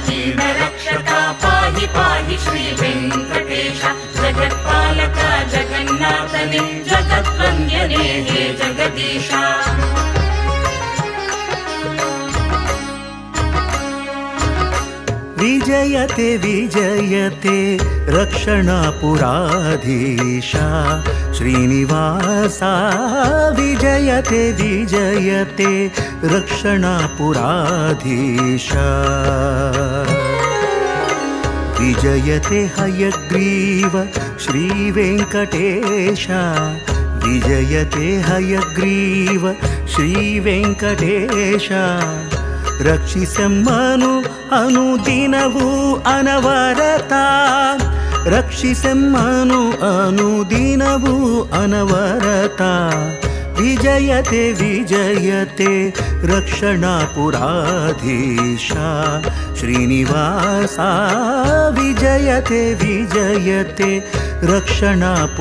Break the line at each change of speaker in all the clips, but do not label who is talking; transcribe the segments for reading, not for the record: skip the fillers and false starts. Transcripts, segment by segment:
दीनरक्षका पाहि पाहि श्री वेङ्कटेश जगत्पालक जगन्नाथने जगद्वन्द्यने हे जगदीश।
विजयते विजयते रक्षणापुराधीशा श्रीनिवासा विजयते विजयते रक्षणापुराधीशा। विजयते हयग्रीव श्रीवेङ्कटेश विजयते हयग्रीव श्रीवेङ्कटेश रक्षिसम्मनु अनुदिनवू अनवरत रक्षिसम्मनु अनुदिनवू अनवरत विजयते विजयते रक्षणापुराधीशा श्रीनिवासा विजयते विजयते रक्षणापुराधीशा।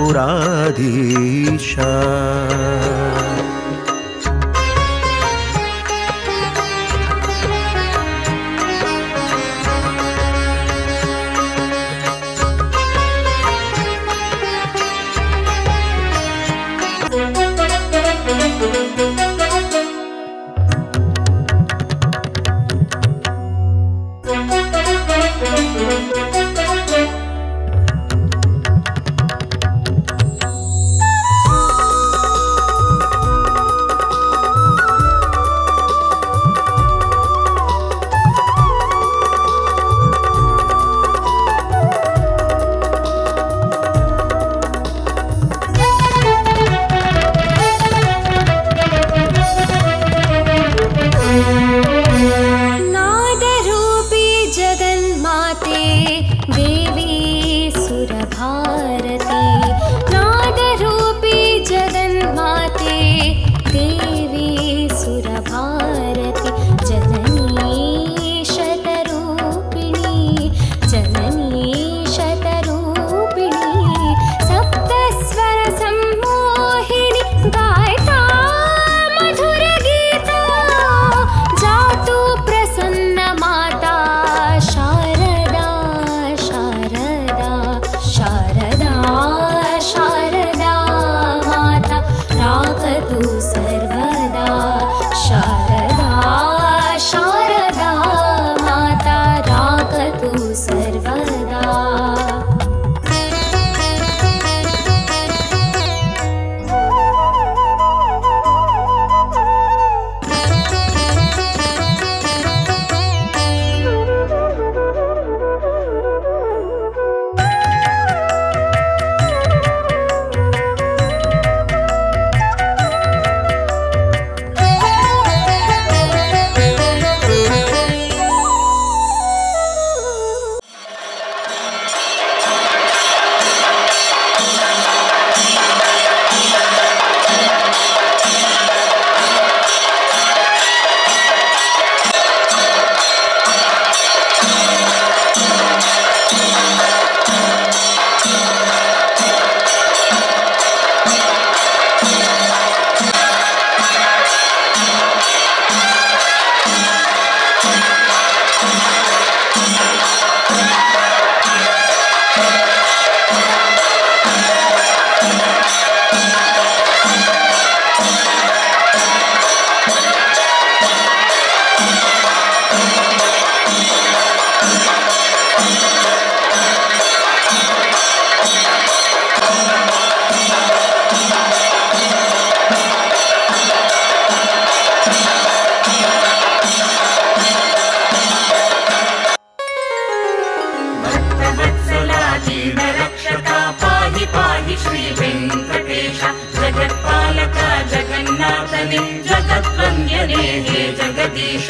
जगद्वन्द्यने हे जगदीश।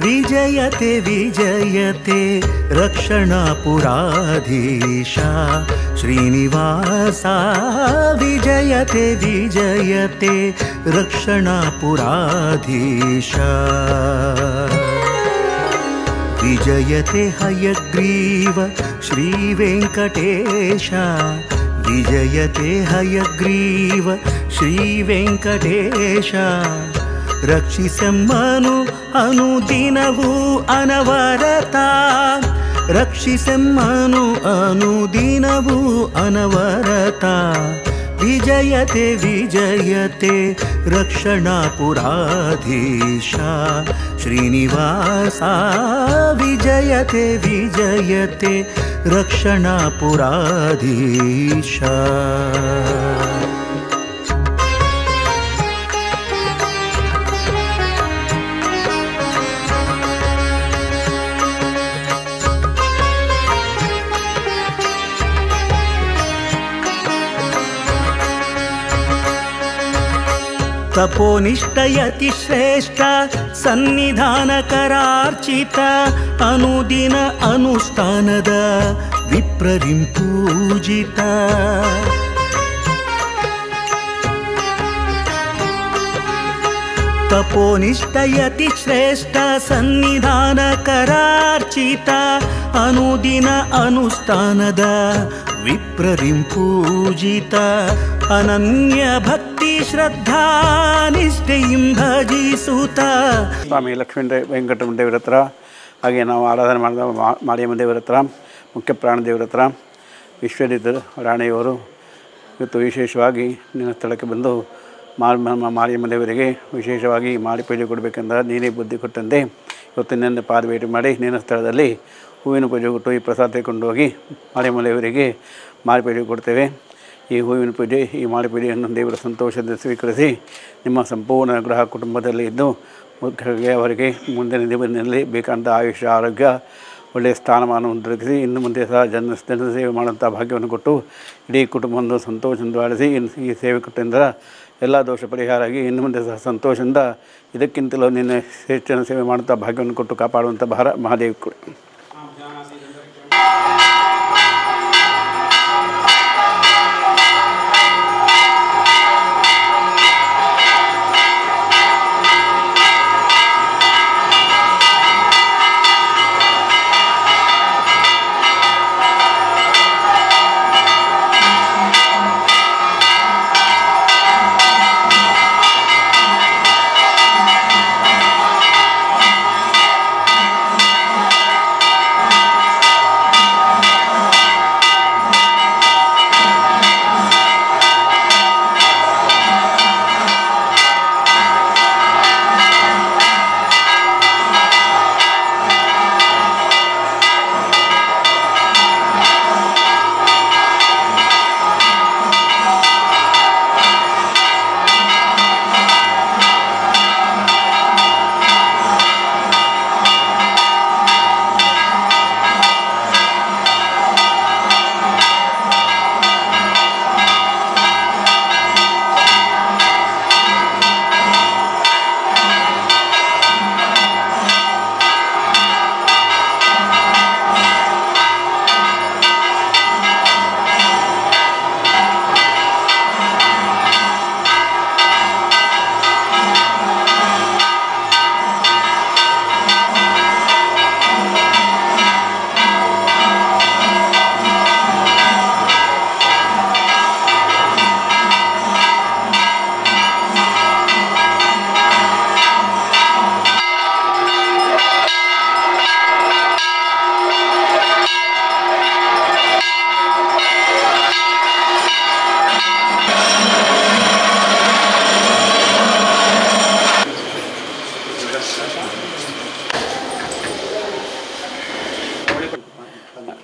विजयते विजयते रक्षणापुराधीशा श्रीनिवासा विजयते विजयते रक्षणापुराधीशा। विजयते हयग्रीव श्रीवेङ्कटेश ವಿಜಯತೆ ಹಯಗ್ರೀವ ಶ್ರೀ ವೆಂಕಟೇಶ ರಕ್ಷಿಸೆಮ್ಮನು ಅನುದಿನವೂ ಅನವರತ ರಕ್ಷಿಸೆಮ್ಮನು ಅನುದಿನವೂ ಅನವರತ ವಿಜಯತೆ ವಿಜಯತೆ ರಕ್ಷಣಾಪುರಾಧೀಶ ಶ್ರೀನಿವಾಸ ವಿಜಯತೆ ವಿಜಯತೆ ರಕ್ಷಣಾಪುರಾಧೀಶ. ತಪೋನಿಷ್ಠಯತಿ ಶ್ರೇಷ್ಠ ಸನ್ನಿಧಾನ ಕರಾರ್ಚಿತ ಅನುದಿನ ಅನುಷ್ಠಾನದ ವಿಪ್ರರಿಂ ಪೂಜಿತ. ತಪೋನಿಷ್ಠಯತಿ ಶ್ರೇಷ್ಠ ಸನ್ನಿಧಾನ ಕರಾರ್ಚಿತ ಅನುದಿನ ಅನುಷ್ಠಾನದ ವಿಪ್ರರಿಂ ಪೂಜಿತ. ಅನನ್ಯ ಭಕ್ತಿ ಶ್ರದ್ಧಾ ನಿಷ್ಠೆಯಂ ಭಜಿಸುತ್ತ.
ಸ್ವಾಮಿ ಲಕ್ಷ್ಮೀ ವೆಂಕಟರಮಣ ದೇವರ ಹತ್ರ, ಹಾಗೆ ನಾವು ಆರಾಧನೆ ಮಾಡಿದ ಮಾರಿಯಮ್ಮ ದೇವರ ಹತ್ರ, ಮುಖ್ಯ ಪ್ರಾಣ ದೇವರ ಹತ್ರ, ವಿಶ್ವಜಿತ್ ರಾಣೆಯವರು ಇವತ್ತು ವಿಶೇಷವಾಗಿ ನಿನ್ನ ಸ್ಥಳಕ್ಕೆ ಬಂದು ಮಾರಿಯಮ್ಮ ದೇವರಿಗೆ ವಿಶೇಷವಾಗಿ ಮಾರಿ ಪೂಜೆ ಕೊಡಬೇಕೆಂದ ನೀನೇ ಬುದ್ಧಿ ಕೊಟ್ಟಂತೆ ಇವತ್ತು ನಿನ್ನ ಪಾದ ಭೇಟಿ ಮಾಡಿ ನಿನ್ನ ಸ್ಥಳದಲ್ಲಿ ಹೂವಿನ ಪೂಜೆ ಕೊಟ್ಟು ಈ ಪ್ರಸಾದ ತೆಗೆದುಕೊಂಡು ಹೋಗಿ ಮಾರಿಯಮ್ಮ ದೇವರಿಗೆ ಮಾರಿ ಪೂಜೆ ಕೊಡ್ತೇವೆ. ಈ ಹೂವಿನ ಪೂಜೆ, ಈ ಮಾರಿ ಪೂಜೆಯನ್ನು ದೇವರ ಸಂತೋಷದಿಂದ ಸ್ವೀಕರಿಸಿ ನಿಮ್ಮ ಸಂಪೂರ್ಣ ಅನುಗ್ರಹ ಕುಟುಂಬದಲ್ಲಿ ಇದ್ದು ಮುಖ್ಯವಾಗಿ ಅವರಿಗೆ ಮುಂದಿನ ಜೀವನದಲ್ಲಿ ಬೇಕಾದಂಥ ಆಯುಷ್ಯ, ಆರೋಗ್ಯ, ಒಳ್ಳೆಯ ಸ್ಥಾನಮಾನವನ್ನು ದೊರಕಿಸಿ ಇನ್ನು ಮುಂದೆ ಸಹ ಜನ ಸೇವೆ ಮಾಡುವಂಥ ಭಾಗ್ಯವನ್ನು ಕೊಟ್ಟು ಇಡೀ ಕುಟುಂಬವನ್ನು ಸಂತೋಷದಿಂದ ಆಳಿಸಿ ಈ ಸೇವೆ ಕೊಟ್ಟಿಂದ ಎಲ್ಲ ದೋಷ ಪರಿಹಾರ ಆಗಿ ಇನ್ನು ಮುಂದೆ ಸಹ ಸಂತೋಷದಿಂದ ಇದಕ್ಕಿಂತಲೂ ನಿನ್ನ ಹೆಚ್ಚಿನ ಸೇವೆ ಮಾಡುವಂಥ ಭಾಗ್ಯವನ್ನು ಕೊಟ್ಟು ಕಾಪಾಡುವಂಥ ಭಾರ ಮಹಾದೇವಿ ಕೊಡು.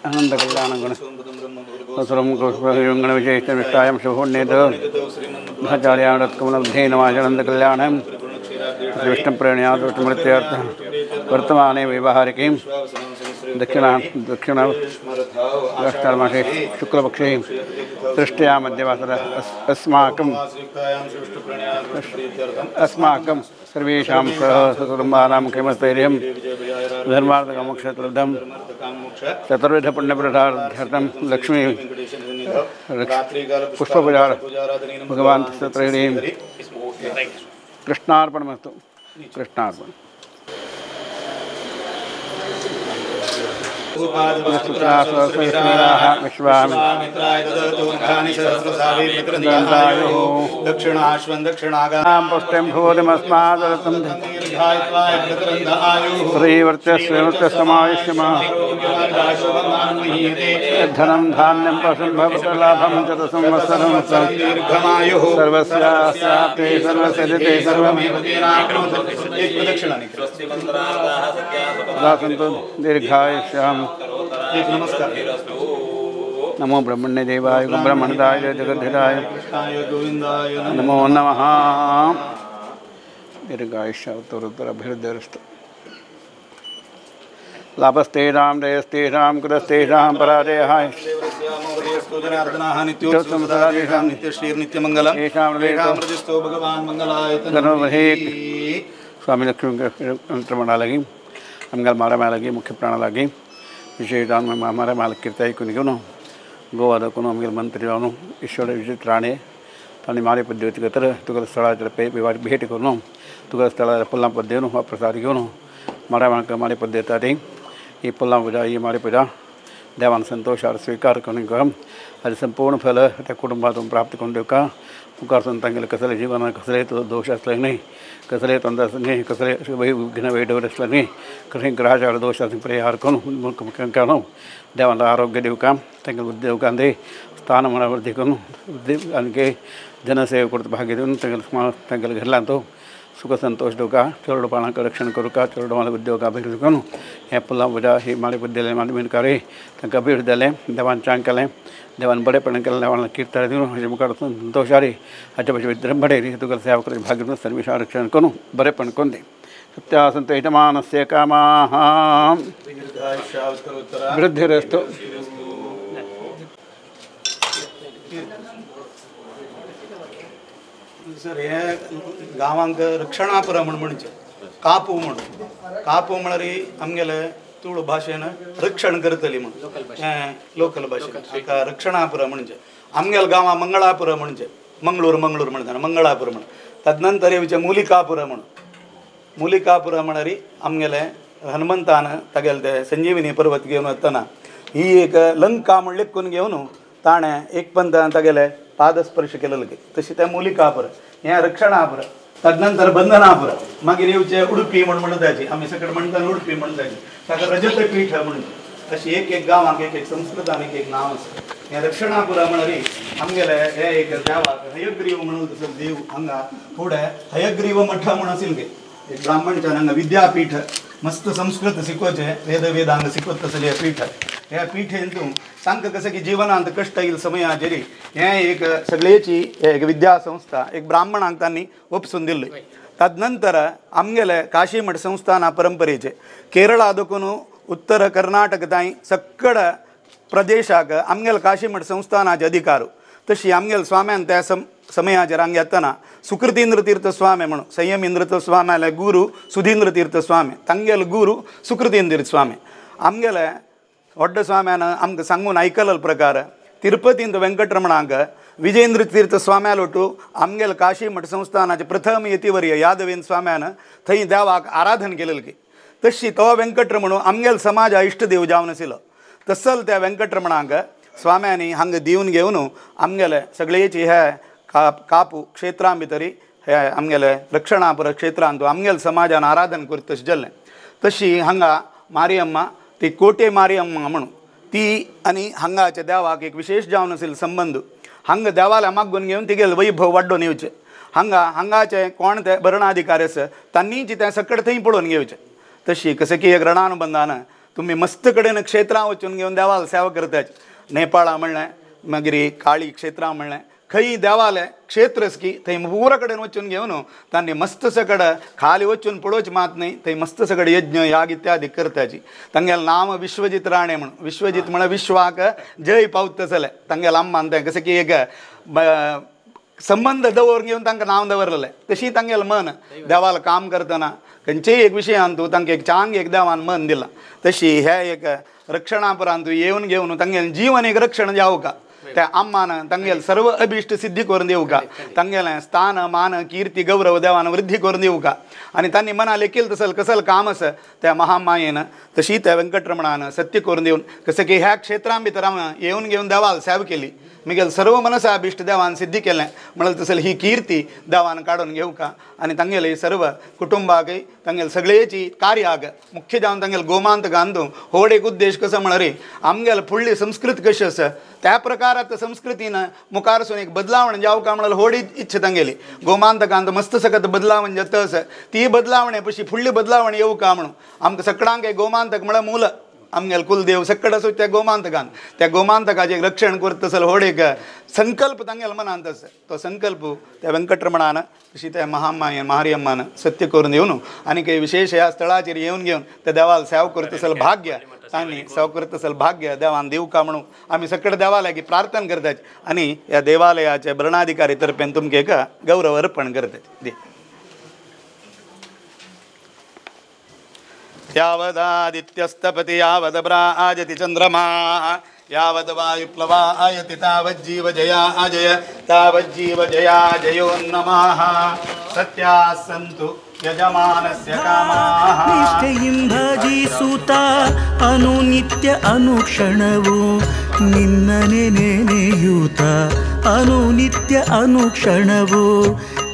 ಅನಂತ ಕಲ್ಯಾಣ ಗುಣ ವಿಶೇಷ ವಿಷ್ಟಾಯಂ ಶುಭೋನ್ನೇತ ಆಚಾರ್ಯಾಣತ್ಕಮಲಬ್ಧೇ ನಮಾನಂದ ಕಲ್ಯಾಣ ವಿಷ್ಣುಪ್ರೇಣ್ಯಾದೃಷ್ಟಮೃತ್ಯರ್ಥ ವರ್ತಮಾನೆ ವ್ಯವಹಾರಿಕೆ ದಕ್ಷಿಣ ದಕ್ಷಿಣ ಮಾಸೆ ಶುಕ್ಲಪಕ್ಷೆ ಸೃಷ್ಟ್ಯಾ ಮಧ್ಯವಾಸರ ಅಸ್ಮಾಕಂ ಅಸ್ಮಾಕಂ ಸರ್ವೇಷಾಂ ಸಹ ಸಕುಟುಂಬಾನಾಂ ಕ್ಷೇಮಸ್ಥೈರ್ಯಂ ಧರ್ಮಾರ್ಥಕಾಮೋಕ್ಷಲಬ್ಧಂ ಚತುರ್ವಿಧ ಪುಣ್ಯಪ್ರದಾರ್ಥಂ ಲಕ್ಷ್ಮೀ ಪುಷ್ಪಪೂಜಾ ಭಗವಾನ್ ಸತ್ರೈರೀಂ ಕೃಷ್ಣಾರ್ಪಣಮಸ್ತು. ಕೃಷ್ಣಾರ್ಪಣ.
दक्षिणाश्वं दक्षिणागां
पुष्टिं भूतिमस्मादरतं श्रीवर्चस्वसमायुष्यमा धनं धान्यं पशुं भवतु लाभं च संवत्सरं
दीर्घमायुः
सर्वस्यास्ते सर्वस्य सर्वमेव सन्तु दीर्घायुष्यां।
नमस्कार।
नमो ब्रह्मण्य देवाय ब्रह्मणदाय जगद्धिताय
गोविंदाय
नमो नमः। दीर्घायुष्य उत्तरोत्तर अभिवृद्धिरस्तु। लाभस्तेषां जयस्तेषां कृतस्तेषां पराजयः
नित्यश्रीर्नित्यमङ्गलं भगवान् मंगलाय।
स्वामी लक्ष्मी मंत्रमणालागी ನಮಗೆಲ್ಲ ಮಾರ ಮೇಲಾಗಿ ಮುಖ್ಯ ಪ್ರಾಣಲಾಗಿ ವಿಶೇಷ ಮಾರ ಮೇಲ ಕೀರ್ತಾಯಿಕುನಿಗೂ ಗೋವಾದಕ್ಕೂ ನಮಗೆ ಮಂತ್ರಿ ಅವನು ಈಶ್ವರ ವಿಜಿತ್ ರಾಣೆ ತಾನು ಮಾರಿ ಪದ್ಧತಿಗತರ ತುಗಲ ಸ್ಥಳ ಭೇಟಿ ಕೊನು ತುಗಲ ಸ್ಥಳ ಪುಲ್ಲ ಪದ್ಯನು ಪ್ರಸಾದಿಗೂ ಮಾರ ಮಾರಿ ಪದ್ಧತಿ ಈ ಪುಲ್ಲ ಪೂಜಾ ಈ ಮಾರಿ ಪೂಜಾ देवान संतोष और स्वीकार करून ಅದು संपूर्ण फल त्या कुटुंबातून प्राप्त करून देऊ का मुखार संतांगेले कसले जीवनात कसले दोष असले नाही, कसले ತೊಂದರೆ नाही, कसले विघ्न वैडवर असले नाही, कसले ग्रहाचार दोष परिहार करून करून देवाला आरोग्य देऊ का तांकां बुद्धी देऊ का दे स्थानमान वृद्धी करून आणखी जनसेवे करता भाग्य दिवन तांकां तांकां घरल्यांतो सुख संतोष देऊ का चोरडोपणाक रक्षण करूं का चोरडोमाला उद्योग अभिवृद्धी करून हें पुलां पुजा ही माडी बुद्धी माडी मिनकारी तांकां अभिवृद्धी जालें देवान चांग केलें देवान बरेपण केलें देवान कीर्तन दिवन हाजे मुखार संतोष हाडी हाचे भशेन बरें तुका सेवा करपाचें भाग्य दिवन सर्वेशां रक्षण करून बरेपण करून दी। सत्या संत यजमानस्य कामाः वृद्धिरस्तु।
सर हे गांवांक रक्षणापुरा म्हण म्हणचें कापू म्हण कापू म्हळ्यार आमगेले तुळू भाशेन रक्षण करतली म्हण हें लोकल भाशेन हाका रक्षणापुरा म्हणजे आमगेले गांवां मंगळापुरा म्हणजे मंगळूर मंगळूर म्हणटा मंगळापुरा म्हण तदनंतर येवचें मुलिकापुरा म्हण मुलिकापुरा म्हळ्यार आमगेले हनुमंतान तागेले ते संजीवनी पर्वत घेवन वतना ही एक लंका म्हण लेखून घेवन ताणें एक पंथान तागेले पादस्पर्श केलेलो तशी तें मुलिकापुर हें रक्षणापुर तदनंतर बंधनापुर मागीर येवचें उडुपी म्हण म्हणटाची आमी सकट म्हणटात उडुपी म्हणटाची ताका रजतपीठ म्हणटा अशी एक एक गांवांक एक एक संस्कृतान एक एक नांव आसा। हें रक्षणापुरा म्हळ्यार आमगेले हे एक देवाक हयग्रीव म्हणून तसो देव हांगा फुडें हयग्रीव मठ म्हूण आशिल्लें एक ब्राह्मणच्यान हांगा विद्यापीठ मस्त संस्कृत शिकोवचें वेद वेदांग शिकवत तसलें हें पीठ ह्या पीठेंतून तांकां कशें की जिवनांत कश्ट येयल समयाचेर हें एक सगळेची एक विद्यासंस्था एक ब्राह्मणांक तांणी ओपसून दिल्ली। तदनंतर आमगेले काशीमठ संस्थाना परंपरेचे केरळा देखून उत्तर कर्नाटक तांय सगळ प्रदेशाक आमगेले काशीमठ संस्थानाचे अधिकार तशी आमगेले स्वाम्यान त्या समयाचेर हांगा येतना सुकृतींद्र तीर्थ स्वामी म्हणून संयमेंद्र स्वाम्याले गुरू सुधींद्र तीर्थ स्वामी तांगेले गुरू सुकृतींद्र स्वामी आमगेले व्हड स्वाम्यान आमकां सांगून आयकल प्रकार तिरुपतींत वेंकटरमणांक विजयेंद्र तीर्थ स्वाम्या लोटू आमगेले काशीमठ संस्थानाचे प्रथम यतिवर्य यादवेंद्र स्वाम्यान थंय देवाक आराधन केलें की तशी तो वेंकटरमण आमगेले समाजा इश्टदेव जावन आशिल्लो तसल त्या वेंकटरमणांक स्वाम्यांनी हांगा दिवन घेवन आमगेले सगळेची हे कापू क्षेत्रां भितरी हे आमगेले रक्षणापुर क्षेत्रांत आमगेले समाजान आराधन करता तशें जाल्लें। तशी हांगा मारियम्मा ती कोटे मारियम्मा म्हणून ती आनी हांगाच्या देवाक एक विशेष जावन आशिल्लो संबंद हांगा देवाला मागून घेवन तिगेले वैभव वाडोवन येवचें हांगा हांगाचे कोण ते भरणाधिकारी आसा तांणी तें सकट थंय पळोवन घेवचें। तशी कशें की एक रणानुबंधान तुमी मस्त कडेन क्षेत्रां वचून घेवन देवाला सेवा करतात नेपाळा म्हणलें मागीर काळी क्षेत्रां म्हणलें खंय देवाले क्षेत्रच की थंय पुरा कडेन वचून घेवन तांणी मस्त सकड खाली वचून पळोवचें मात न्हय थंय मस्त सकड यज्ञ याग इत्यादी करताची। तांगेलें नाम विश्वजीत राणे म्हणून विश्वजीत म्हळ्यार विश्वाक जय पावत तसलें तांगेलें अम्मान तें कशें की एक संबंद दवरून घेवन तांकां नांव दवरलेलें तशी तांगेलें मन देवाला काम करतना खंयचेय एक विशयांत तांकां एक चांग एक देवान मन दिलां तशी हे एक रक्षणापरांत येवन घेवन तांगेलें जीवन एक रक्षण जावं का त्या अम्मान तांगेले सर्व अभिष्ट सिद्धी करून दिवका तांगेलें स्थान मान कीर्ती गौरव देवान वृद्धी करून दिवका आनी तांणी मना लेखील तसल कसल काम आसा त्या महामायेन तशी त्या वेंकटरमणान सत्य करून दिवन कसं की ह्या क्षेत्रां भितर आमी येवन घेवन देवाल सेवा केली मिगेल सर्व मनसा अभिष्ट देवान सिद्धी केलें म्हणल्यार तसल ही कीर्ती देवान काडून घेवका आनी तांगेले सर्व कुटुंबाकय तांगेले सगळेची कार्याक मुख्य जावन तांगेले गोमांत गांधू होड एक उद्देश कसो म्हळ्यार आमगेले फुडली संस्कृत कशी आसा त्या प्रकारात संस्कृतीन मुखारसून एक बदलावण जावका म्हळ्यार होड इच्छा तांगेली गोमांतकांत मस्त सकत बदलावण जाता आसा ती बदलावणे पशी फुडली बदलावण येवका म्हणून आमकां सगळ्यांक गोमांतक म्हळ्यार मूल आमगेले कुलदेव सकट आसो त्या गोमांतकान त्या गोमांतकाचें रक्षण करता तसो व्हड एक संकल्प तांगेले मनांत आसा तो संकल्प त्या वेंकटरमणान तशी त्या महामायेन मारियम्मान सत्य करून येवन आनी काही विशेष ह्या स्थळाचेर येवन घेवन त्या देवाल सेवा करता तसो भाग्य तांणी सेवा करता तसो भाग्य देवान दिवका म्हणून आमी सकट देवा लागीं प्रार्थना करतात आनी ह्या देवालयाचे भरणाधिकारी तर्फेन तुमकां एक गौरव अर्पण करतात. यावदादित्यस्तपति यावद्ब्राजति चंद्रमाः यावद् वायुप्लवा आयति तावज्जीव जया अजय तावज्जीव जया जयोन्नमाः सत्याः सन्तु यजमानस्य कामाः.
ನಿಷ್ಠೆಯಿಂ ಭಜಿಸುತ್ತ ಅನುನಿತ್ಯ ಅನುಕ್ಷಣವು ನಿನ್ನನೆ ನೆನೆಯೂತ ಅನುನಿತ್ಯ ಅನುಕ್ಷಣವು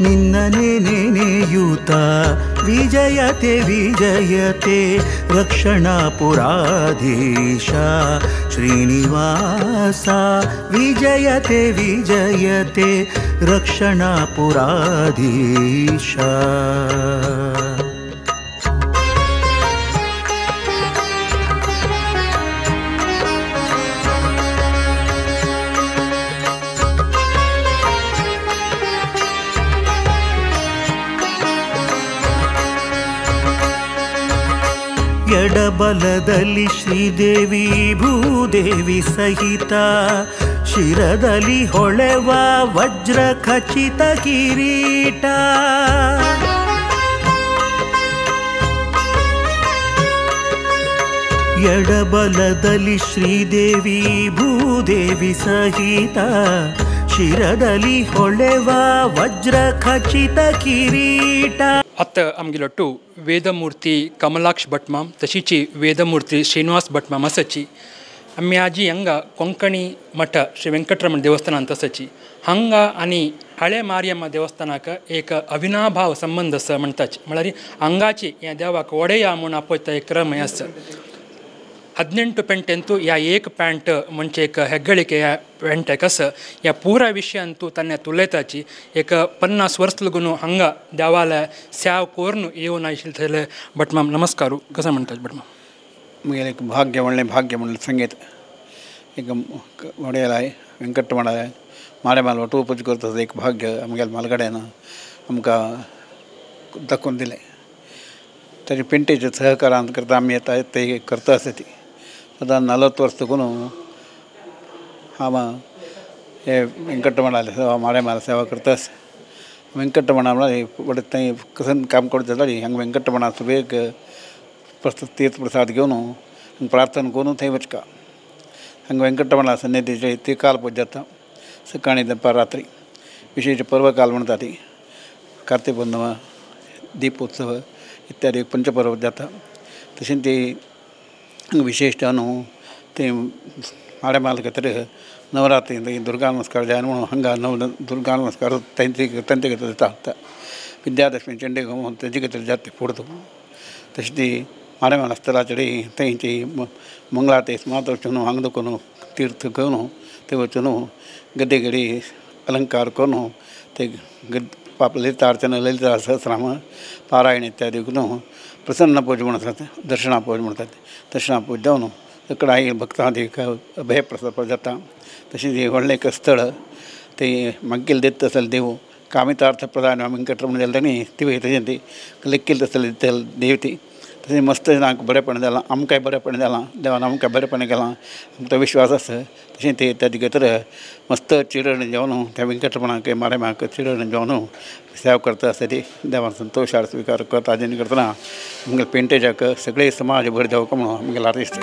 ನಿನ್ನನೆ ನೆನೆಯೂತ ವಿಜಯತೆ ವಿಜಯತೆ ರಕ್ಷಣಾಪುರಾಧೀಶ ಶ್ರೀನಿವಾಸ ವಿಜಯತೆ ವಿಜಯತೆ ರಕ್ಷಣಾಪುರಾಧೀಶ. ಎಡಬಲದಲ್ಲಿ ಶ್ರೀದೇವಿ ಭೂದೇವಿ ಸಹಿತ ಶಿರದಲ್ಲಿ ಹೊಳೆವ ವಜ್ರ ಖಚಿತ ಕಿರೀಟ ಎಡಬಲದಲ್ಲಿ ಶ್ರೀದೇವಿ ಭೂದೇವಿ ಸಹಿತ ಶಿರದಲ್ಲಿ ಹೊಳೆವ ವಜ್ರ ಖಚಿತ ಕಿರೀಟ.
आतां आमगेलो वेदमूर्ती कमलाक्ष भटमाम तशीची वेदमूर्ती श्रीनिवास भटमाम आसाची. आमी आजी हांगा कोंकणी मठ श्री वेंकटरमण देवस्थानांत आसाची. हांगा आनी हळे मारियम्मा देवस्थानाक एक अविनाभाव संबंद आसा म्हणटाची. म्हळ्यार हांगाची ह्या देवाक वडेया म्हूण आपयता एक क्रम हें आसा. 18 ಪೆಂಟೆಂತು ಯಾ ಏಕ್ ಪ್ಯಾಂಟ್ ಮುಂಚೆ एक ಹೆಗ್ಗಳಿಕೆ ह्या पेंटेक आसा. ह्या पुरा विशयांतू तान्या तुलयताची एक 50 वर्स लागून हांगा देवालय सेव कोरून येवन आशिल्ले थंयले भटमाम नमस्कार. कसं म्हणटात भटमाम?
मुगेलें एक भाग्य म्हणलें भाग्य म्हणलें संगीत एक वडेलाय वेंकटरमणाय मारेमाल वटू पूज करता एक भाग्य आमगेले मालगड्यान आमकां दाखोवन दिलें. ताजे पेंटेच्या सहकारान करता आमी येता ते करता आसा ती सदां 40 वर्स लागून हांव हे वेंकटरमणाले सेवा मारेमाल सेवा करता आसा. वेंकटरमणा म्हळ्यार थंय कसन काम करता जाल्यार हांगा वेंकटरमणा सुबेक तीर्थ प्रसाद घेवन प्रार्थना करून थंय वचका. हांगा वेंकटरमणा सन्निधीचे त्रिकाल पूजा जाता सकाळी दनपार रात्री. विशेष पर्वकाल म्हणटा ती कार्तिक पुर्णिमा दीपोत्सव इत्यादी पंचपर्व जाता. तशेंच ती विशेष जावन ते माडेमाल खातीर नवरात्री दुर्गा नमस्कार जाय म्हणून हांगा नव दुर्गा नमस्कार तांचे तांचे खातीर जाता. विद्यादशमी चंडी होम तेजे खातीर जाता फुडतो. तशें ती माडेमाल स्थलाचेर थंयची मंगळारती मात वचून हांगा करून तीर्थ घेवन थंय वचून गद्दे घडी अलंकार करून ते ललितार्चन ललिता सहस्रनाम पारायण इत्यादी करून प्रसन्न पूज म्हणतात दर्शना पूज म्हणतात. दर्शना पूज जावन कडाई भक्तांक अभयप्रसाद जाता. तशेंच व्हडलें एक स्थळ ते मागील देत तसले देव कामितार्थ प्रदान वेंकटरमण जालें तांणी ती तशें ती लेखील तसले देव ती तशें मस्त जाणांक बरेपण जालां आमकांय बरेपण जालां देवान आमकां बरेपण केलां आमकां विश्वास आसा. तशें ते ताजे भितर मस्त चिरण जेवन त्या वेंकटरमणाक मारेमाक चिरण जेवन सेवा करता आसता ती देवान संतोशार स्विकार करता. जेणे करतना आमगेले पेंटेजाक सगळे समाज भर जावं म्हणून आमगेले आर्टिस्ट.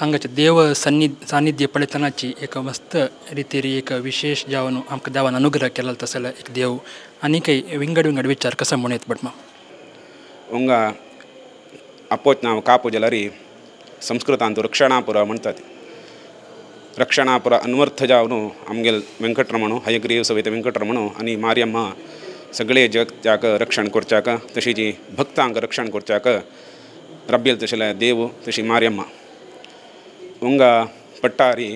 हांगाचे देव सानिध्य पळयतनाची एक मस्त रितीर एक विशेष जावन आमकां देवान अनुग्रह केला तसो एक देव आनी काही विंगड विंगड विचार कसो म्हणूं येत भटमाम.
उंगा अपोच नांव कापू जाल्यार संस्कृतांत रक्षणापुर म्हणटात. रक्षणापुर अन्वर्थ जावन आमगेल वेंकटरमण हयग्रीव सवेत वेंकटरमण आनी मारियम्मा सगळे जगत्याक रक्षण करच्याक तशीच भक्तांक रक्षण करच्याक रब्बेल तशें देव तशी मारियम्मा. उंगा पट्टारी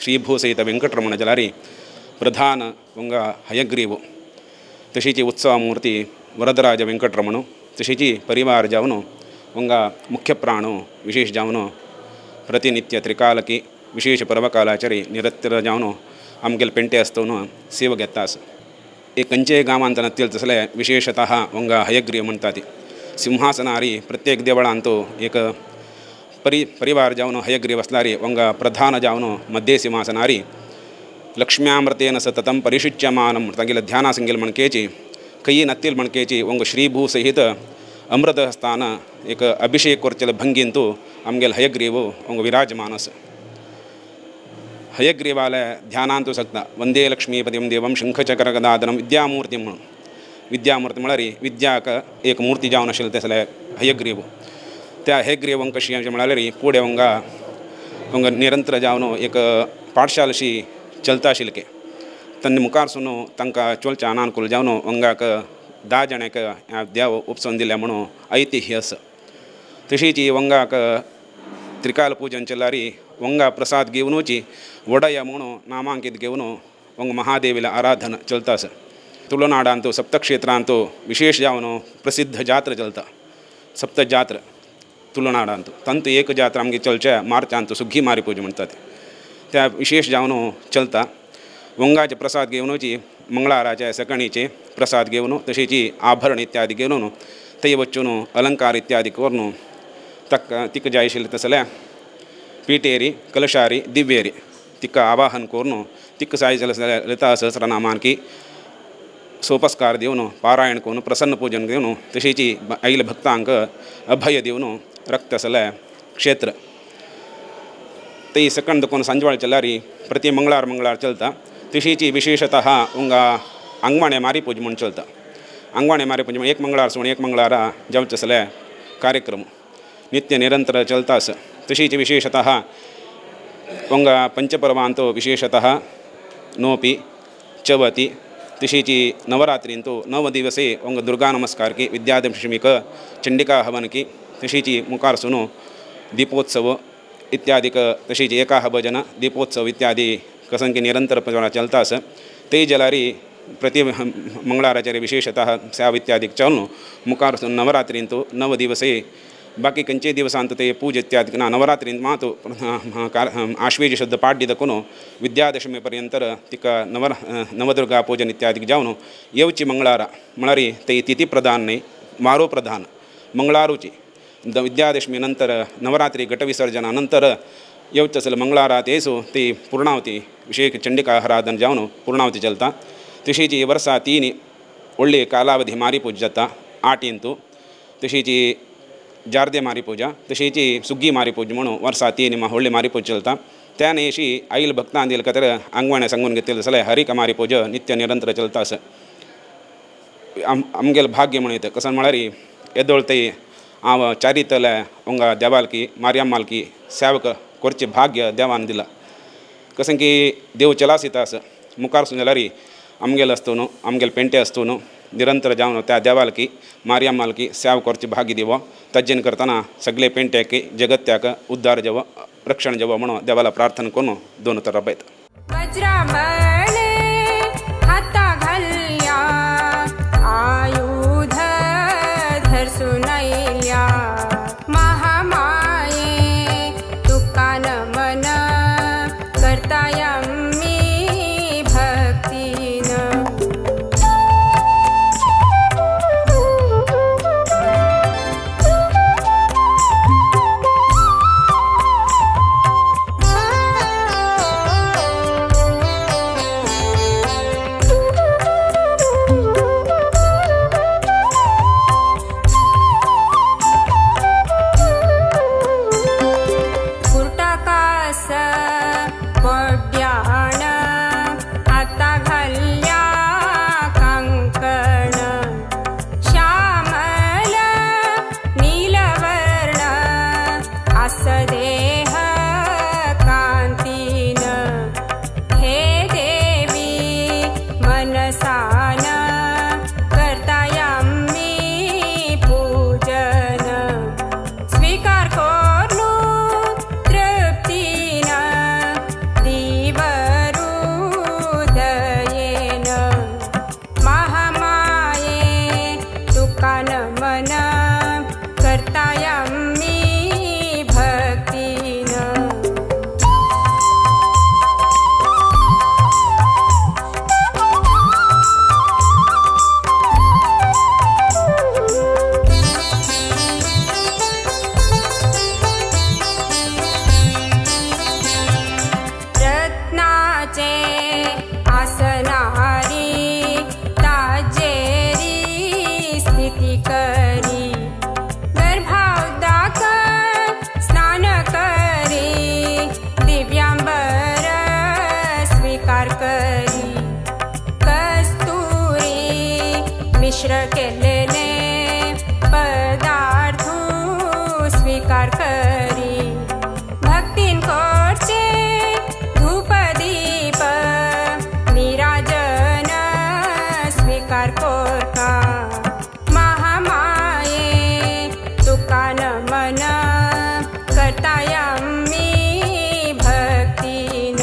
श्रीभूसहित वेंकटरमण जाल्यार प्रधान उंगा हयग्रीव तशीच उत्सवमूर्ती वरदराज वेंकटरमण तशीच परिवार जावन उंगा मुख्य प्राणो विशेष जावन प्रतिनित्य त्रिकालकी विशेष पर्वकालाचरी निरत्तर जावन आमगेल पेंटे आसतून सेवा घेता आसा. एक खंयचेय गांवांत नत्तील तसले विशेषतः उंगा हयग्रीव म्हणटात. सिंहासनारी प्रत्येक देवळांत एक परिवार जावन हयग्रीव आसल्यार उंगा प्रधान जावन मध्य सिंहासनारी लक्ष्म्यामृतेन सततं परिषिच्यमानं तागेले ध्याना संगेल मणकेची कई नत्तील मणकेची उंग श्रीभू सहित अमृतस्थान एक अभिषेक करचेले भंगींतु आमगेल हयग्रीव उंग विराजमान आसा. हयग्रीवाले ध्यानांतु सकता वंदे लक्ष्मीपतिं देवं शंखचक्रगदाधरं विद्यामूर्ती म्हणून विद्यामूर्ती म्हळ्यार विद्याक एक मूर्ती जावन आशिल्ले तसले हयग्रीव. त्या हयग्रीवंक कशी म्हळ्यार फुडें उंगा उंग निरंतर जावन एक पाठशाल अशी चलता आशिल्ली के तन्ने मुखारसून तांकां चोलच्या अनानुकूल जावन उंगाक 10 जाणांक देव उपसून दिल्या म्हणून ऐतिह्य आसा. तशीच वंगाक त्रिकाल पूजन चल्यार वंगा प्रसाद घेवनूची वडय म्हणून नामांकित घेवन वंग महादेवीला आराधना चलता आसा. तुळुनाडांत सप्तक्षेत्रांत विशेष जावन प्रसिद्ध जात्रा चलता सप्त जात्रा तुळुनाडांत तांतू एक जात्रा आमगे चलच्या मार्चांत सुग्गी मारी पूजा म्हणटात त्या विशेष जावन चलता. वंगाचे प्रसाद घेवनूची मंगळाराचे सकणीचे प्रसाद घेवन तशीच आभरण इत्यादी घेवन थंय वचून अलंकार इत्यादी करून ताका तिका जाय आशिल्लें तसलें पिटेरी कलशारी दिव्येरी तिका आवाहन करून तिका जाय जाल्यार ललिता सहस्रनामांकी सोपस्कार दिवन पारायण करून प्रसन्न पूजन घेवन तशीच आयिल्ल्या भक्तांक अभय दिवन रक्त तसलें क्षेत्र ती सकण दुकोन सांजवाळ चल्यार प्रति मंगळार मंगळार चलता. तशीच विशेषतः उंगा आंगवाणे मारी पूज म्हूण चलता. आंगवाणे मारी पूज एक मंगळार सोड एक मंगळारा जावचें तसले कार्यक्रम नित्य निरंतर चलता आसा. तशीच विशेषतः उंगा पंचपर्वांत विशेषतः नोपी चवती तशीच नवरात्रींत नव दिवसे उंग दुर्गा नमस्कार की विद्यादशमीक चंडिका हवन की तशीच मुखारसून दीपोत्सव इत्यादिक तशीच एकाह भजन दीपोत्सव इत्यादी कसंकी निरंतर चलता आसा. ते जाल्यार प्रति मंगळाराचेर विशेषतः सेवा इत्यादी चलून मुखार नवरात्रींत नव दिवसे बाकी खंयचे दिवसांत ते पूज इत्यादी ना नवरात्रींत मात आश्वेज शुद्ध पाड्य दाखोवन विद्यादशमी पर्यंत तिका नवदुर्गा पूजन इत्यादी जावन येवची मंगळारा म्हळ्यार ते तिथी प्रधान न्हय वारो प्रधान मंगळारूची विद्यादशमी नंतर नवरात्री घटविसर्जना नंतर येवचें आसलें मंगळारा तेसू ती पूर्णावती विशेष चंडिका आराधन जावन पूर्णावती चलता. तशीच वर्सा 3 व्हडली कालावधी मारी पूजा जाता आठींतू तशीच जार्दे मारी पूजा तशीच सुग्गी मारी पूजा म्हणून वर्सा 3 व्हडली मारी पूजा चलता. त्या अशी आयल भक्तां दिल खातीर आंगवाणे सांगून घेतलें जाल्यार हरिक मारी पूजा नित्य निरंतर चलता आसा. आमगेलें भाग्य म्हणूं येता कसो म्हळ्यार येदोळ ते हांव चारितले उंगा देवालकी मारियम्मालकी सेवक करचें भाग्य देवान दिलां. कशें की देव चलासिता आसा मुखार सून जाल्यार आमगेलो आसतू न्हू आमगेले पेंटे आसतू न्हू निरंतर जावन त्या देवालकी मारियम्मालकी सेवा करचें भाग्य दिवो तज्जेन करतना सगळे पेंट्याक जगत्याक उद्धार जावो रक्षण जावो म्हणून देवाला प्रार्थना करून दोन उतरां रबयता.
देह कांतीन हे देवी मनसान करतायामी पूजन स्वीकार कोरनु तृप्तीन दिवरु दयेन महामाये तुका नमन करतायामी भक्तीन। रत्नाचे आसनारी ताजेरी स्थिती करी गर्भाउदाक स्नान करी दिव्यांबर स्वीकार करी कस्तुरी मिश्र केलेले पदार्थ स्वीकार करी भक्तीन कोरचे धूप दीप निराजन स्वीकार कोरका महामाये तुका नमन करतायामी भक्तीन।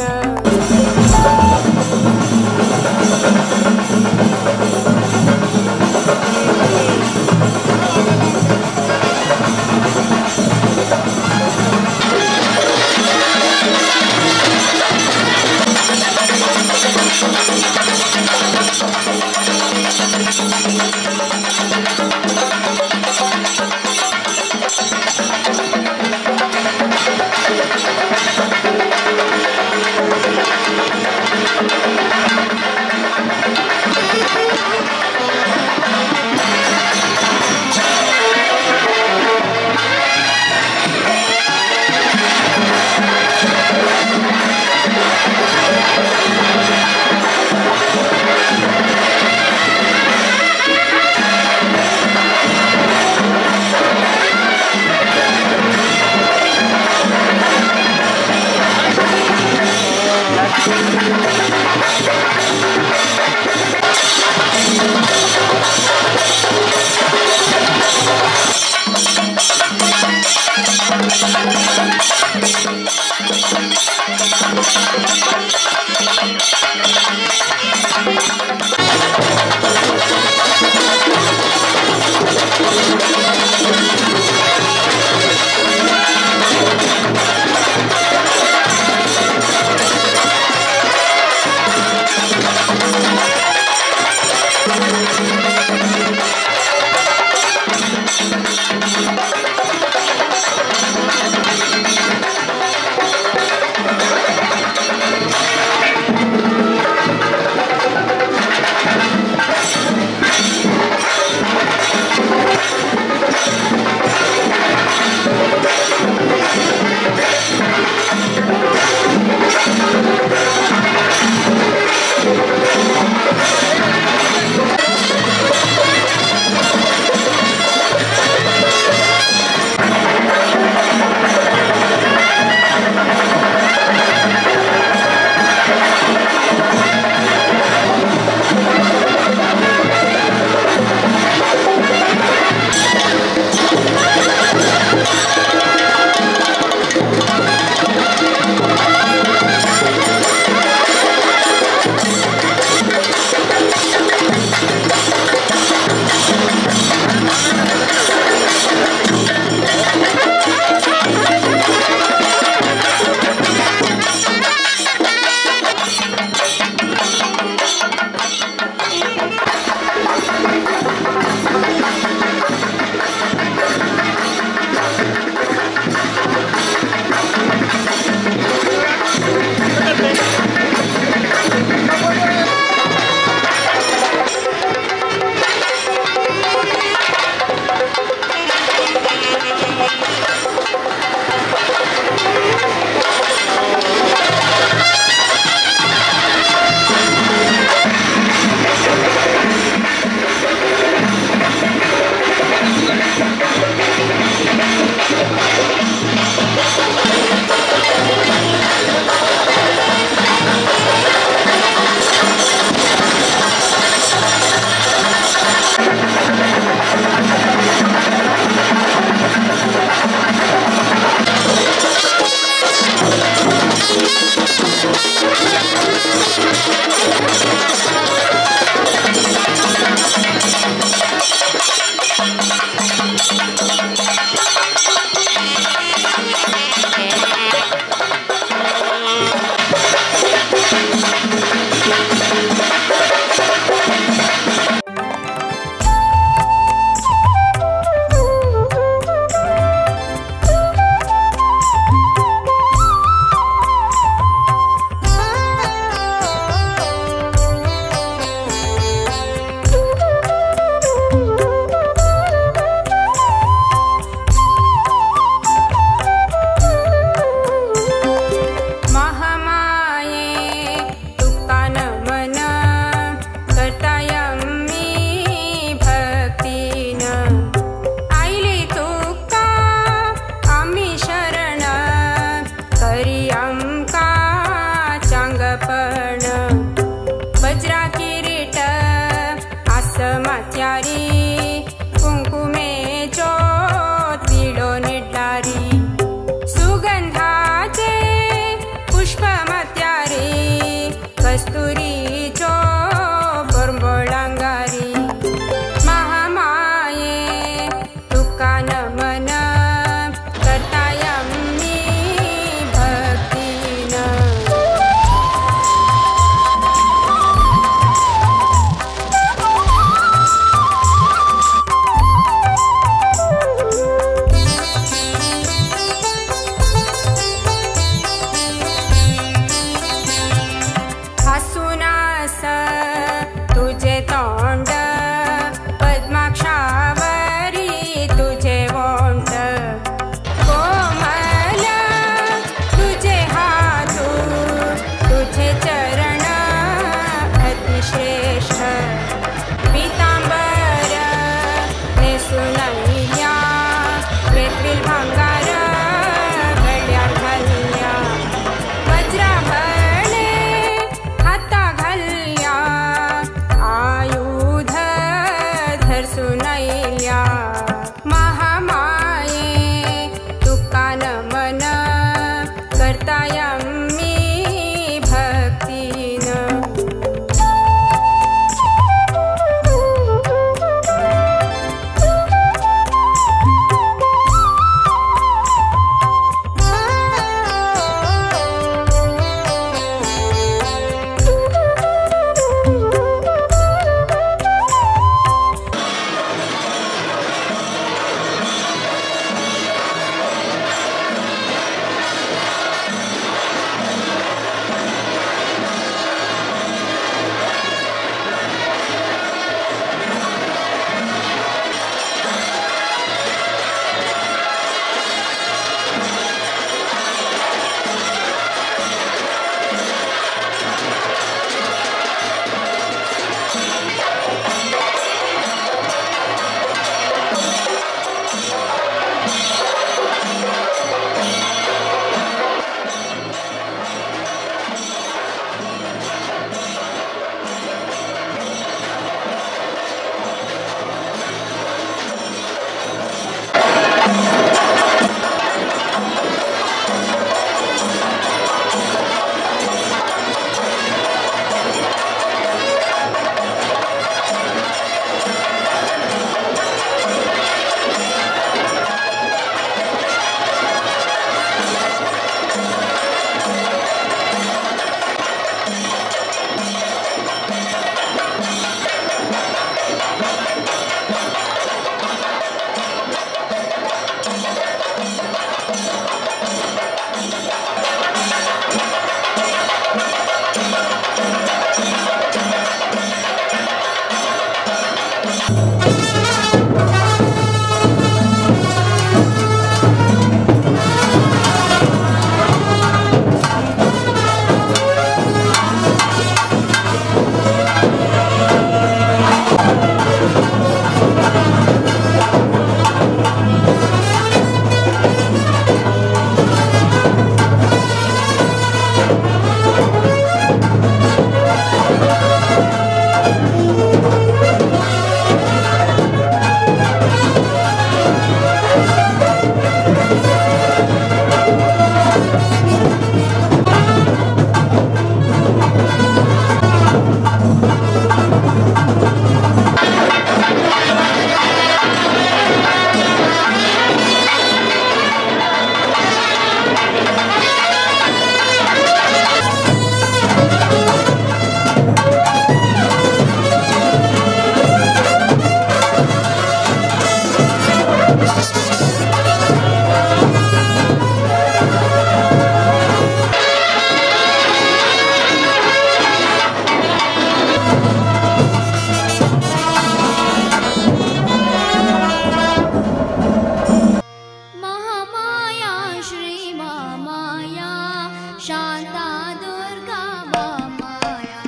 शांतादुर्गा महामाया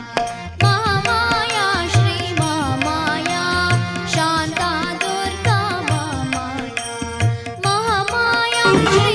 महामाया श्री महामाया शांतादुर्गा महामाया महामाया श्री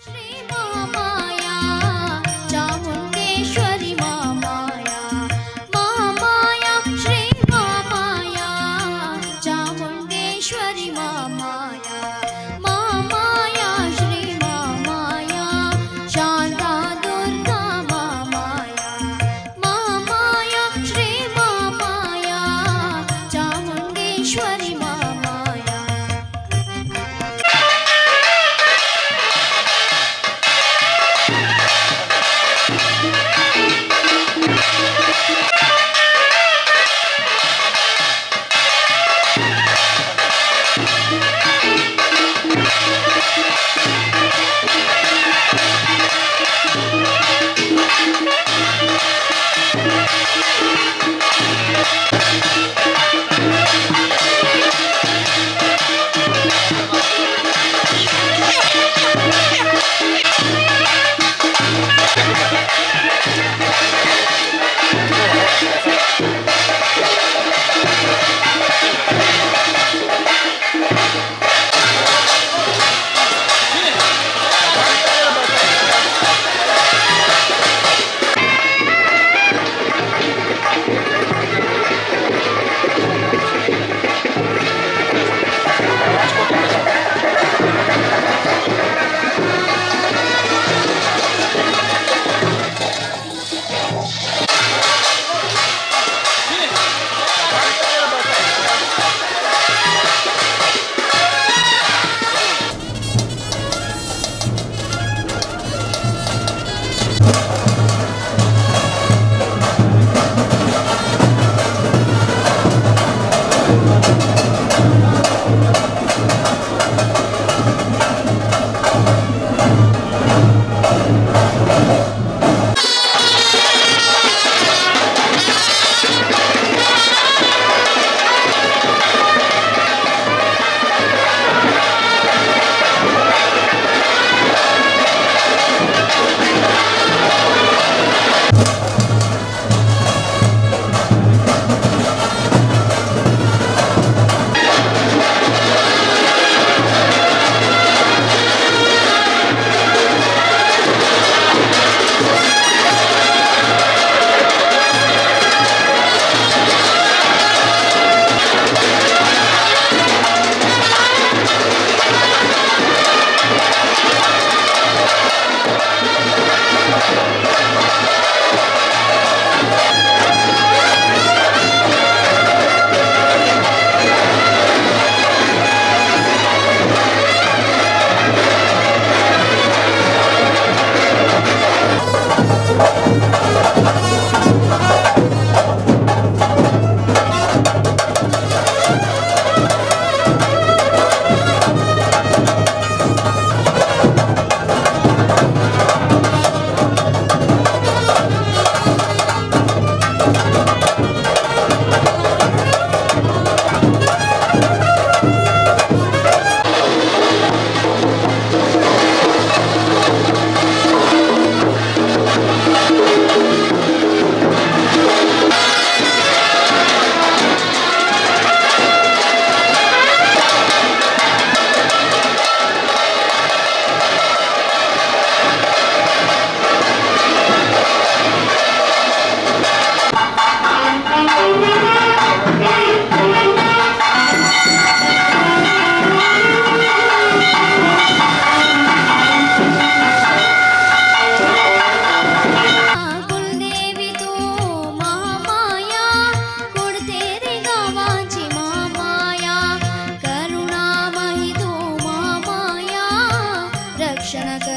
श्री महामाया चामुण्डेश्वरी महामाया महामाया श्री महामाया चामुण्डेश्वरी महामाया।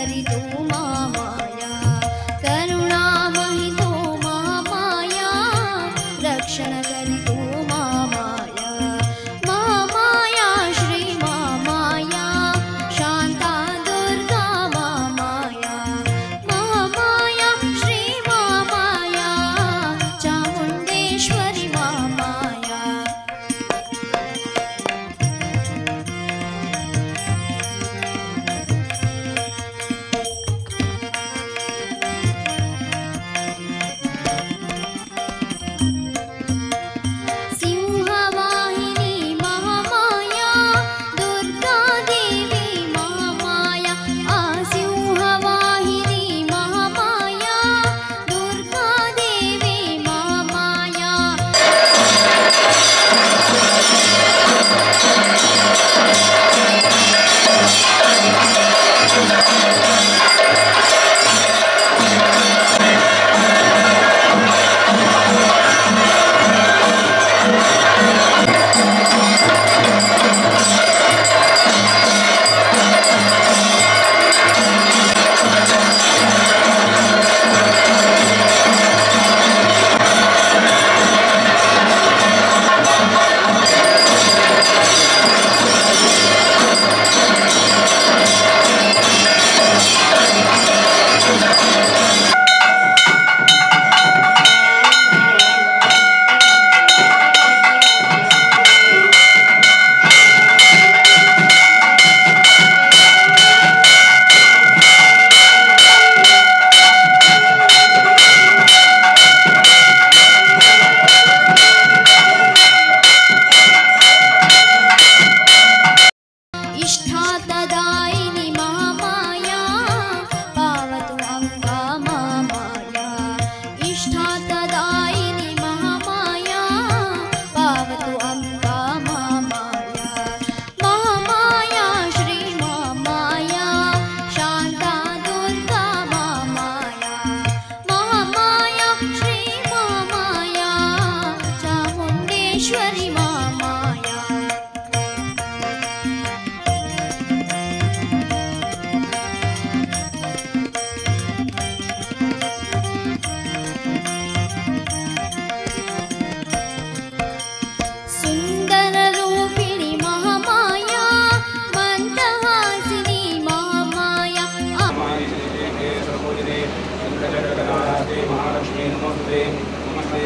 करितो महामाया करुणामयि तो महामाया रक्षण करितो महामाया महामाया श्री महामाया शांता दुर्गा महामाया महामाया श्री महामाया चामुंडेश्वरी महामाया। सिंहवाहिनी महामाया दुर्गा देवी महामाया आ सिंहवाहिनी महामाया दुर्गा देवी महामाया। इष्टार्थदायिनि महामाया पावतु अम्बा महामाया इष्टार्थदायिनि महामाया पावतु अम्बा महामाया महामाया श्री महामाया शांता दुर्गा महामाया महामाया श्री महामाया चामुंडेश्वरी महामाया। सुन्दररूपिणि महामाया मन्दहासिनी महामाया।
महालक्ष्मी नमस्ते नमस्ते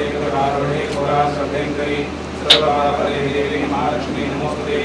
सर्वभयङ्करी महालक्ष्मी नमस्ते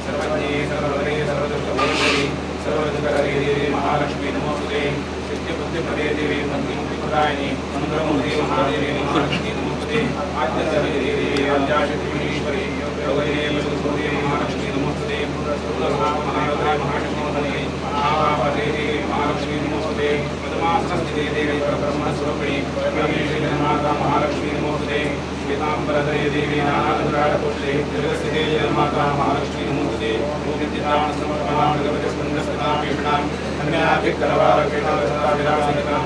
सर्वज्ञे सर्वदरे सर्वदुष्टभयङ्करी सर्वदुःखहरे देवी महालक्ष्मी नमस्ते सिद्धिबुद्धिप्रदे देवी भक्तिमुक्तिप्रदायिनी मन्त्रमूर्ति महादेवी महालक्ष्मी नमस्ते आद्यदेवी देवी आद्याशक्तिईश्वरी योगदेवी सुदेवी महालक्ष्मी नमस्ते महाशक्तिमहाशक्तिमहाशक्तिमहादेवी देवी महालक्ष्मी नमस्ते पद्मासनस्थिते देवी परब्रह्मस्वरूपिणी परमेश्वरी माता महालक्ष्मी नमस्ते श्वेतांबरधरे देवी नानालङ्कारपुष्टे जगत्स्थिते जगन्माता महालक्ष्मी नमस्ते भूविद्युतां अन्याभिकरवारकेटाविरासितां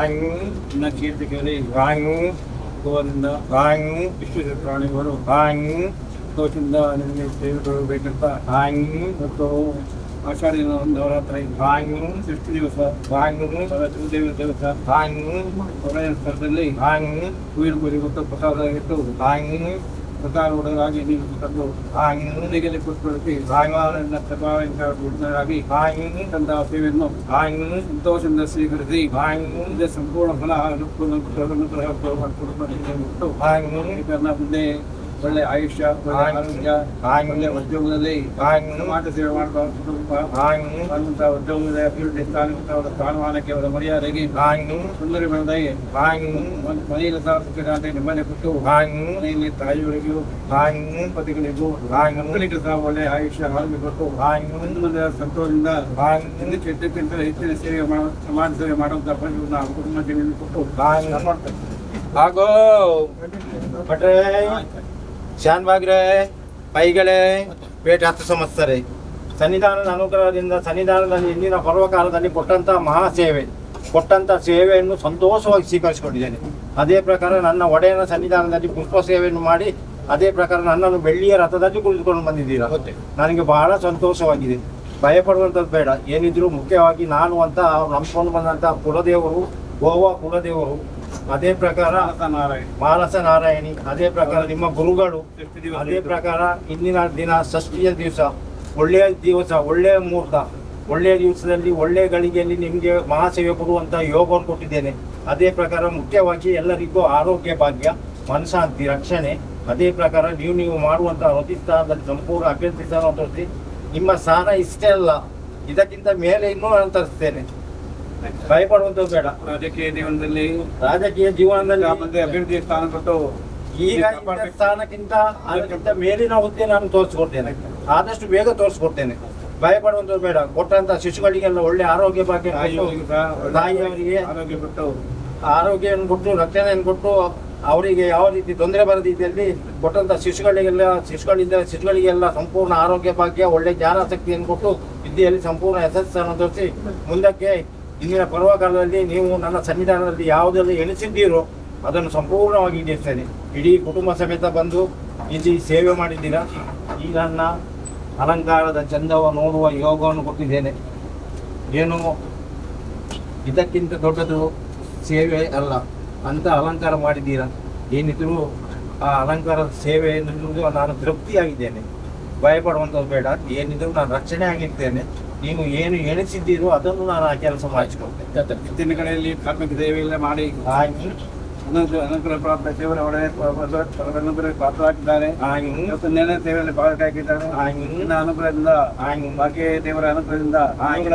ನನ್ನ ಕೀರ್ತಿ ಕೇಳಿ ಗೋವಾದಿಂದ ವಿಶ್ವ ಪ್ರಾಣಿಗಳು ಸಂತೋಷದಿಂದ ನಿಮಗೆ ಸೇವೆ ಕೊಡಬೇಕಂತ ಮತ್ತು ಆಷಾಢ ನವರಾತ್ರಿ ಸೃಷ್ಟಿ ದಿವಸ ದೇವಿ ದೇವಸ ಹೊರ ಸ್ಥಳದಲ್ಲಿ ಹೂವಿನ ಪೂಜೆ ಕೊಟ್ಟು ಪ್ರಸಾದ ಇಟ್ಟು ಪ್ರಸಾರೂಢರಾಗಿ ನೀವು ತಂದು ಮುಂದೆಗೆಲ್ಲಿ ಕೂತ್ಕೊಳ್ಳಿ ಪ್ರಭಾವರಾಗಿ ತಂದ ಸೇವೆಯನ್ನು ಸಂತೋಷದಿಂದ ಸ್ವೀಕರಿಸಿ ಮುಂದೆ ಸಂಪೂರ್ಣ ಫಲ ಮುಂದೆ ಒಳ್ಳೆ ಆಯುಷ್ಯ, ಒಳ್ಳೆ ಆರೋಗ್ಯ, ಒಳ್ಳೆ ಉದ್ಯೋಗದಲ್ಲಿ ಸಮಾಜ ಸೇವೆ ಮಾಡುವಂತ ಉದ್ಯೋಗದ ಅಭಿವೃದ್ಧಿ ಸ್ಥಾನ, ಅವರ ಸ್ಥಾನಮಾನಕ್ಕೆ, ಅವರ ಮರ್ಯಾದೆಗೆ ತೊಂದರೆ ಬಂದಾಗೆ ಮನೆಯಲ್ಲಿ ಸಹ ಸುಖ ಶಾಂತಿ ನೆಮ್ಮದಿ ಕೊಟ್ಟು ಮನೆಯಲ್ಲಿ ತಾಯಿಯವರಿಗೂ ದಂಪತಿಗಳಿಗೂ ಮಕ್ಕಳಿಗೂ ಸಹ ಒಳ್ಳೆ ಆಯುಷ್ಯ ಆರೋಗ್ಯ ಕೊಟ್ಟು ಮುಂದೆ ಸಂತೋಷದಿಂದ ಹಿಂದಕ್ಕಿಂತ ಹೆಚ್ಚಿನ ಸೇವೆ ಮಾಡುವ ಸಮಾಜ ಸೇವೆ ಮಾಡುವಂತ ಫಲವನ್ನು ಕುಟುಂಬ ಜೀವನ ಕೊಟ್ಟು ಮಾಡ್ತಾರೆ.
ಹಾಗೂ ಭಟ್ರೆ, ಶಾನ್ಭಾಗ್ರೆ, ಪೈಗಳೇ, ಪೇಟೆ 10 ಸಂವತ್ಸರೆ ಸನ್ನಿಧಾನದ ಅನುಗ್ರಹದಿಂದ ಸನ್ನಿಧಾನದಲ್ಲಿ ಇಂದಿನ ಪರ್ವಕಾಲದಲ್ಲಿ ಕೊಟ್ಟಂಥ ಮಹಾಸೇವೆ, ಕೊಟ್ಟಂಥ ಸೇವೆಯನ್ನು ಸಂತೋಷವಾಗಿ ಸ್ವೀಕರಿಸಿಕೊಂಡಿದ್ದೇನೆ. ಅದೇ ಪ್ರಕಾರ ನನ್ನ ಒಡೆಯನ ಸನ್ನಿಧಾನದಲ್ಲಿ ಪುಷ್ಪ ಸೇವೆಯನ್ನು ಮಾಡಿ ಅದೇ ಪ್ರಕಾರ ನನ್ನನ್ನು ಬೆಳ್ಳಿಯ ರಥದಲ್ಲಿ ಕುಳಿತುಕೊಂಡು ಬಂದಿದ್ದೀರಾ. ನನಗೆ ಬಹಳ ಸಂತೋಷವಾಗಿದೆ. ಭಯಪಡುವಂಥದ್ದು ಬೇಡ. ಏನಿದ್ರೂ ಮುಖ್ಯವಾಗಿ ನಾನು ಅಂತ ನಂಬಿಕೊಂಡು ಬಂದಂಥ ಕುಲದೇವರು, ಗೋವಾ ಕುಲದೇವರು, ಅದೇ ಪ್ರಕಾರ ಮಾನಸ ನಾರಾಯಣಿ, ಅದೇ ಪ್ರಕಾರ ನಿಮ್ಮ ಗುರುಗಳು, ಅದೇ ಪ್ರಕಾರ ಇಂದಿನ ದಿನ ಷಷ್ಠಿಯ ದಿವಸ, ಒಳ್ಳೆಯ ದಿವಸ, ಒಳ್ಳೆಯ ಮುಹೂರ್ತ, ಒಳ್ಳೆಯ ದಿವಸದಲ್ಲಿ ಒಳ್ಳೆಯ ಗಳಿಗೆಯಲ್ಲಿ ನಿಮಗೆ ಮಹಾಸೇವೆ ಕೊಡುವಂಥ ಯೋಗವನ್ನು ಕೊಟ್ಟಿದ್ದೇನೆ. ಅದೇ ಪ್ರಕಾರ ಮುಖ್ಯವಾಗಿ ಎಲ್ಲರಿಗೂ ಆರೋಗ್ಯ ಭಾಗ್ಯ, ಮನಶಾಂತಿ, ರಕ್ಷಣೆ, ಅದೇ ಪ್ರಕಾರ ನೀವು ನೀವು ಮಾಡುವಂಥ ವೃತ್ತಿ ಸ್ಥಾನದಲ್ಲಿ ಸಂಪೂರ್ಣ ಅಭ್ಯರ್ಥಿ ಸ್ಥಾನ ತೋರಿಸಿ ನಿಮ್ಮ ಸ್ಥಾನ ಇಷ್ಟೇ ಅಲ್ಲ, ಇದಕ್ಕಿಂತ ಮೇಲೆ ಇನ್ನೂ ನಾನು ತರಿಸ್ತೇನೆ. ಭಯಪಡುವಂಥದ್ದು ಬೇಡ.
ರಾಜಕೀಯ ಜೀವನದಲ್ಲಿ ಅಭಿವೃದ್ಧಿ ಸ್ಥಾನ ಕೊಟ್ಟು
ಈಗ ಸ್ಥಾನಕ್ಕಿಂತ ಅದಕ್ಕಿಂತ ಮೇಲಿನ ಹುದ್ದೆ ನಾನು ತೋರಿಸ್ಕೊಡ್ತೇನೆ, ಆದಷ್ಟು ಬೇಗ ತೋರಿಸ್ಕೊಡ್ತೇನೆ. ಭಯಪಡುವಂಥದ್ದು ಬೇಡ. ಕೊಟ್ಟಂತ ಶಿಶುಗಳಿಗೆಲ್ಲ ಒಳ್ಳೆ ಆರೋಗ್ಯ ಭಾಗ್ಯ, ತಾಯಿಯವರಿಗೆ
ಆರೋಗ್ಯ ಕೊಟ್ಟು,
ಆರೋಗ್ಯವನ್ನು ಕೊಟ್ಟು, ರಕ್ಷಣೆಯನ್ನು ಕೊಟ್ಟು, ಅವರಿಗೆ ಯಾವ ರೀತಿ ತೊಂದರೆ ಬರದ ರೀತಿಯಲ್ಲಿ ಕೊಟ್ಟಂಥ ಶಿಶುಗಳಿಗೆಲ್ಲ, ಶಿಶುಗಳಿಗೆಲ್ಲ ಸಂಪೂರ್ಣ ಆರೋಗ್ಯ ಭಾಗ್ಯ, ಒಳ್ಳೆ ಜ್ಞಾನಾಸಕ್ತಿಯನ್ನು ಕೊಟ್ಟು ವಿದ್ಯೆಯಲ್ಲಿ ಸಂಪೂರ್ಣ ಯಶಸ್ಸನ್ನು ತೋರಿಸಿ ಮುಂದಕ್ಕೆ ಇಂದಿನ ಪರ್ವಕಾಲದಲ್ಲಿ ನೀವು ನನ್ನ ಸನ್ನಿಧಾನದಲ್ಲಿ ಯಾವುದೆಲ್ಲ ಎಣಿಸಿದ್ದೀರೋ ಅದನ್ನು ಸಂಪೂರ್ಣವಾಗಿ ಈಡೇರಿಸ್ತೇನೆ. ಇಡೀ ಕುಟುಂಬ ಸಮೇತ ಬಂದು ಇಲ್ಲಿ ಸೇವೆ ಮಾಡಿದ್ದೀರಾ. ಈ ನನ್ನ ಅಲಂಕಾರದ ಚಂದವ ನೋಡುವ ಯೋಗವನ್ನು ಕೊಟ್ಟಿದ್ದೇನೆ. ಏನು ಇದಕ್ಕಿಂತ ದೊಡ್ಡದು ಸೇವೆ ಅಲ್ಲ ಅಂತ ಅಲಂಕಾರ ಮಾಡಿದ್ದೀರಾ. ಏನಿದ್ರೂ ಆ ಅಲಂಕಾರದ ಸೇವೆಯನ್ನು ನಾನು ತೃಪ್ತಿಯಾಗಿದ್ದೇನೆ. ಭಯಪಡುವಂಥದ್ದು ಬೇಡ. ಏನಿದ್ರೂ ನಾನು ರಕ್ಷಣೆ ಆಗಿರ್ತೇನೆ. ನೀವು ಏನು ಎಣಿಸಿದ್ದೀರೋ ಅದನ್ನು ನಾನು ಆ ಕೆಲಸ ಮಾಡಿಸಿಕೊಡ್ತೇನೆ.
ಹೆಚ್ಚಿನ ಕಡೆಯಲ್ಲಿ ಧಾರ್ಮಿಕ ಸೇವೆಯೆಲ್ಲ ಮಾಡಿ ಅನುಗ್ರಹ ಪ್ರಾಪ್ತ ಸೇವೆ ಅನುಗ್ರಹ ಪಾತ್ರರಾಗಿದ್ದಾರೆ. ಇವತ್ತು ನೆನೆ ಸೇವೆಯಲ್ಲಿ ಭಾಗವಾಗಿದ್ದಾರೆ. ಇನ್ನು ಅನುಗ್ರಹದಿಂದ, ಬಾಕಿ ದೇವರ ಅನುಗ್ರಹದಿಂದ,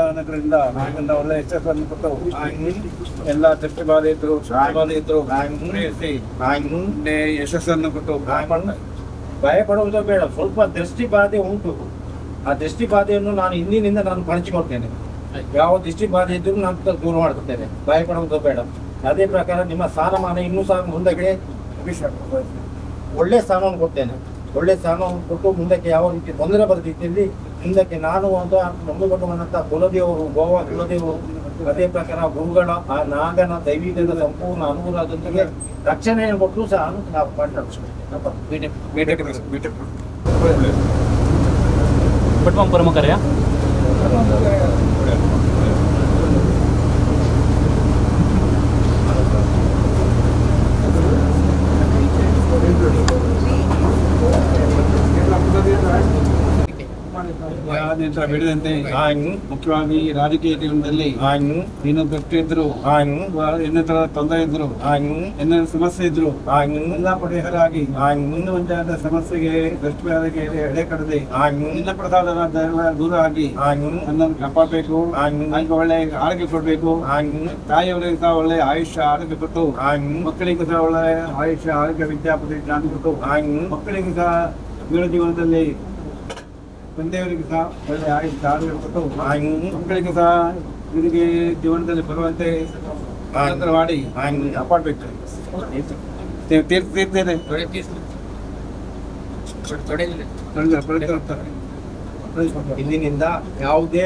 ಅನುಗ್ರಹದಿಂದ ಒಳ್ಳೆ ಯಶಸ್ಸನ್ನು ಕೊಟ್ಟು ಎಲ್ಲ ತೃಪ್ತಿ ಬಾಧೆ ಇದ್ರು, ಬಾಧೆ ಇದ್ರು ಯಶಸ್ಸನ್ನು ಕೊಟ್ಟು.
ಭಯಪಡುವುದು ಬೇಡ. ಸ್ವಲ್ಪ ದೃಷ್ಟಿ ಬಾಧೆ ಉಂಟು. ಆ ದೃಷ್ಟಿ ಬಾಧೆಯನ್ನು ನಾನು ಇಂದಿನಿಂದ ನಾನು ಕಳಚಿಕೊಡ್ತೇನೆ. ಯಾವ ದೃಷ್ಟಿ ಬಾಧೆ ಇದ್ದರೂ ನಾನು ದೂರ ಮಾಡ್ತೇನೆ. ಭಯಪಡುವುದು ಬೇಡ. ಅದೇ ಪ್ರಕಾರ ನಿಮ್ಮ ಸ್ಥಾನಮಾನ ಇನ್ನೂ ಸಹ ಮುಂದಕ್ಕೆ ಒಳ್ಳೆ ಸ್ಥಾನವನ್ನು ಕೊಡ್ತೇನೆ. ಒಳ್ಳೆ ಸ್ಥಾನವನ್ನು ಕೊಟ್ಟು ಮುಂದಕ್ಕೆ ಯಾವ ರೀತಿ ತೊಂದರೆ ಬರದ ರೀತಿಯಲ್ಲಿ ಮುಂದಕ್ಕೆ ನಾನು ಅಂತ ನಂಬಿಕೊಂಡು ಬಂದಂಥ ಕುಲದೇವರು, ಗೋವಾ ಕುಲದೇವರು, ಅದೇ ಪ್ರಕಾರ ಗುರುಗಳ ಆ ನಾಗನ ದೈವಿಕದ ಸಂಪೂರ್ಣ ಅನುಕೂಲದೊಂದಿಗೆ ರಕ್ಷಣೆಯನ್ನು ಕೊಟ್ಟರು ಸಹ ನಾವು
ಪರಮಕರ್ಯ.
ಬಿಡದಂತೆ ಮುಖ್ಯವಾಗಿ ರಾಜಕೀಯ ಜೀವನದಲ್ಲಿ ಏನೋ ದೃಷ್ಟಿ ಇದ್ರು, ಏನೇ ತರ ತೊಂದರೆ ಇದ್ರು, ಏನೇ ಸಮಸ್ಯೆ ಇದ್ರು ಎಲ್ಲ ಪರಿಹಾರ ಆಗಿ ಇನ್ನು ಒಂದಾದ ಸಮಸ್ಯೆಗೆ ದೃಷ್ಟಿ ಎಡೆ ಕಡದೆ ನಿನ್ನ ಪ್ರಸಾದ ದೂರ ಆಗಿ ನನ್ನನ್ನು ಕಾಪಾಡಬೇಕು, ನನಗೆ ಒಳ್ಳೆ ಆರೋಗ್ಯ ಕೊಡ್ಬೇಕು, ತಾಯಿಯವರಿಗೆ ಸಹ ಒಳ್ಳೆ ಆಯುಷ್ಯ ಆರೋಗ್ಯ ಕೊಟ್ಟು, ಮಕ್ಕಳಿಗೂ ಸಹ ಒಳ್ಳೆ ಆಯುಷ್ಯ ಆರೋಗ್ಯ ವಿದ್ಯಾಪತಿ ಜ್ಞಾನ ಕೊಟ್ಟು, ಮಕ್ಕಳಿಗೂ ಸಹ ಜೀವನದಲ್ಲಿ ತಂದೆಯವರಿಗೆ ಸಹ ಒಳ್ಳೆ ಆಯುಷ್ಯ ಆರೋಗ್ಯ ಕೊಟ್ಟು, ಮಕ್ಕಳಿಗೂ ಸಹ ಇವರಿಗೆ ಜೀವನದಲ್ಲಿ ಬರುವಂತೆ ಮಾಡಿ ಕಾಪಾಡಬೇಕು.
ಇಂದಿನಿಂದ ಯಾವುದೇ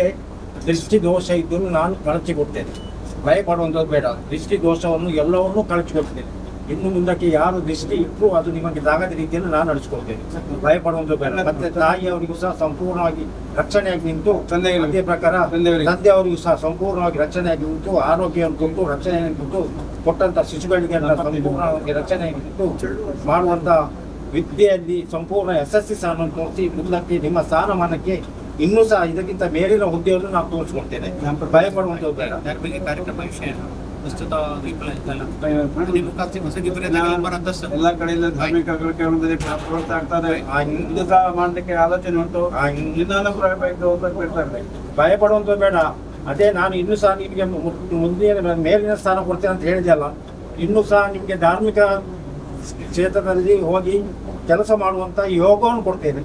ದೃಷ್ಟಿ ದೋಷ ಇದ್ದರೂ ನಾನು ಕಳಚಿಕೊಡ್ತೇನೆ. ಭಯ ಪಡುವಂಥದ್ದು ಬೇಡ. ದೃಷ್ಟಿ ದೋಷವನ್ನು ಎಲ್ಲವನ್ನೂ ಕಳಚಿಕೊಳ್ತೇನೆ. ಇನ್ನು ಮುಂದಕ್ಕೆ ಯಾರು ದೃಷ್ಟಿ ಇಟ್ಟರೂ ಅದು ನಿಮಗೆ ತಾಗದ ರೀತಿಯಲ್ಲಿ ನಾನು ನಡೆಸ್ಕೊಳ್ತೇನೆ. ಭಯ ಪಡುವಂಥದ್ದು ಬೇಡ. ಮತ್ತೆ ತಾಯಿಯವರಿಗೂ ಸಹ ಸಂಪೂರ್ಣವಾಗಿ ರಕ್ಷಣೆಯಾಗಿ ನಿಂತು, ಅದೇ ಪ್ರಕಾರ ತಂದೆಯವರಿಗೂ ಸಹ ಸಂಪೂರ್ಣವಾಗಿ ರಕ್ಷಣೆಯಾಗಿ ನಿಂತು, ಆರೋಗ್ಯವನ್ನು ಕೊಟ್ಟು, ರಕ್ಷಣೆಯನ್ನು ಕೊಟ್ಟು, ಕೊಟ್ಟಂತ ಶಿಶುಗಳಿಗೆ ಸಂಪೂರ್ಣವಾಗಿ ರಕ್ಷಣೆಯಾಗಿ ನಿಂತು ಮಾಡುವಂಥ ವಿದ್ಯೆಯಲ್ಲಿ ಸಂಪೂರ್ಣ ಯಶಸ್ವಿ ಸ್ಥಾನವನ್ನು ತೋರಿಸಿ ಮುಂದಕ್ಕೆ ನಿಮ್ಮ ಸ್ಥಾನಮಾನಕ್ಕೆ ಇನ್ನೂ ಸಹ ಇದಕ್ಕಿಂತ ಮೇಲಿನ ಹುದ್ದೆಯನ್ನು ನಾವು ತೋರಿಸ್ಕೊಡ್ತೇನೆ. ಭಯ ಪಡುವಂಥದ್ದು ಬೇಡ.
ಎಲ್ಲ ಕಡೆಯಿಂದ ಧಾರ್ಮಿಕ ಆಗ್ತದೆ ಮಾಡಲಿಕ್ಕೆ ಆಲೋಚನೆ ಉಂಟು.
ಭಯ ಪಡುವಂಥದ್ದು ಬೇಡ. ಅದೇ ನಾನು ಇನ್ನೂ ಸಹ ನಿಮಗೆ ಮುಂದಿನ ಮೇಲಿನ ಸ್ಥಾನ ಕೊಡ್ತೇನೆ ಅಂತ ಹೇಳಿದೆಯಲ್ಲ, ಇನ್ನೂ ಸಹ ನಿಮಗೆ ಧಾರ್ಮಿಕ ಕ್ಷೇತ್ರದಲ್ಲಿ ಹೋಗಿ ಕೆಲಸ ಮಾಡುವಂಥ ಯೋಗವನ್ನು ಕೊಡ್ತೇನೆ.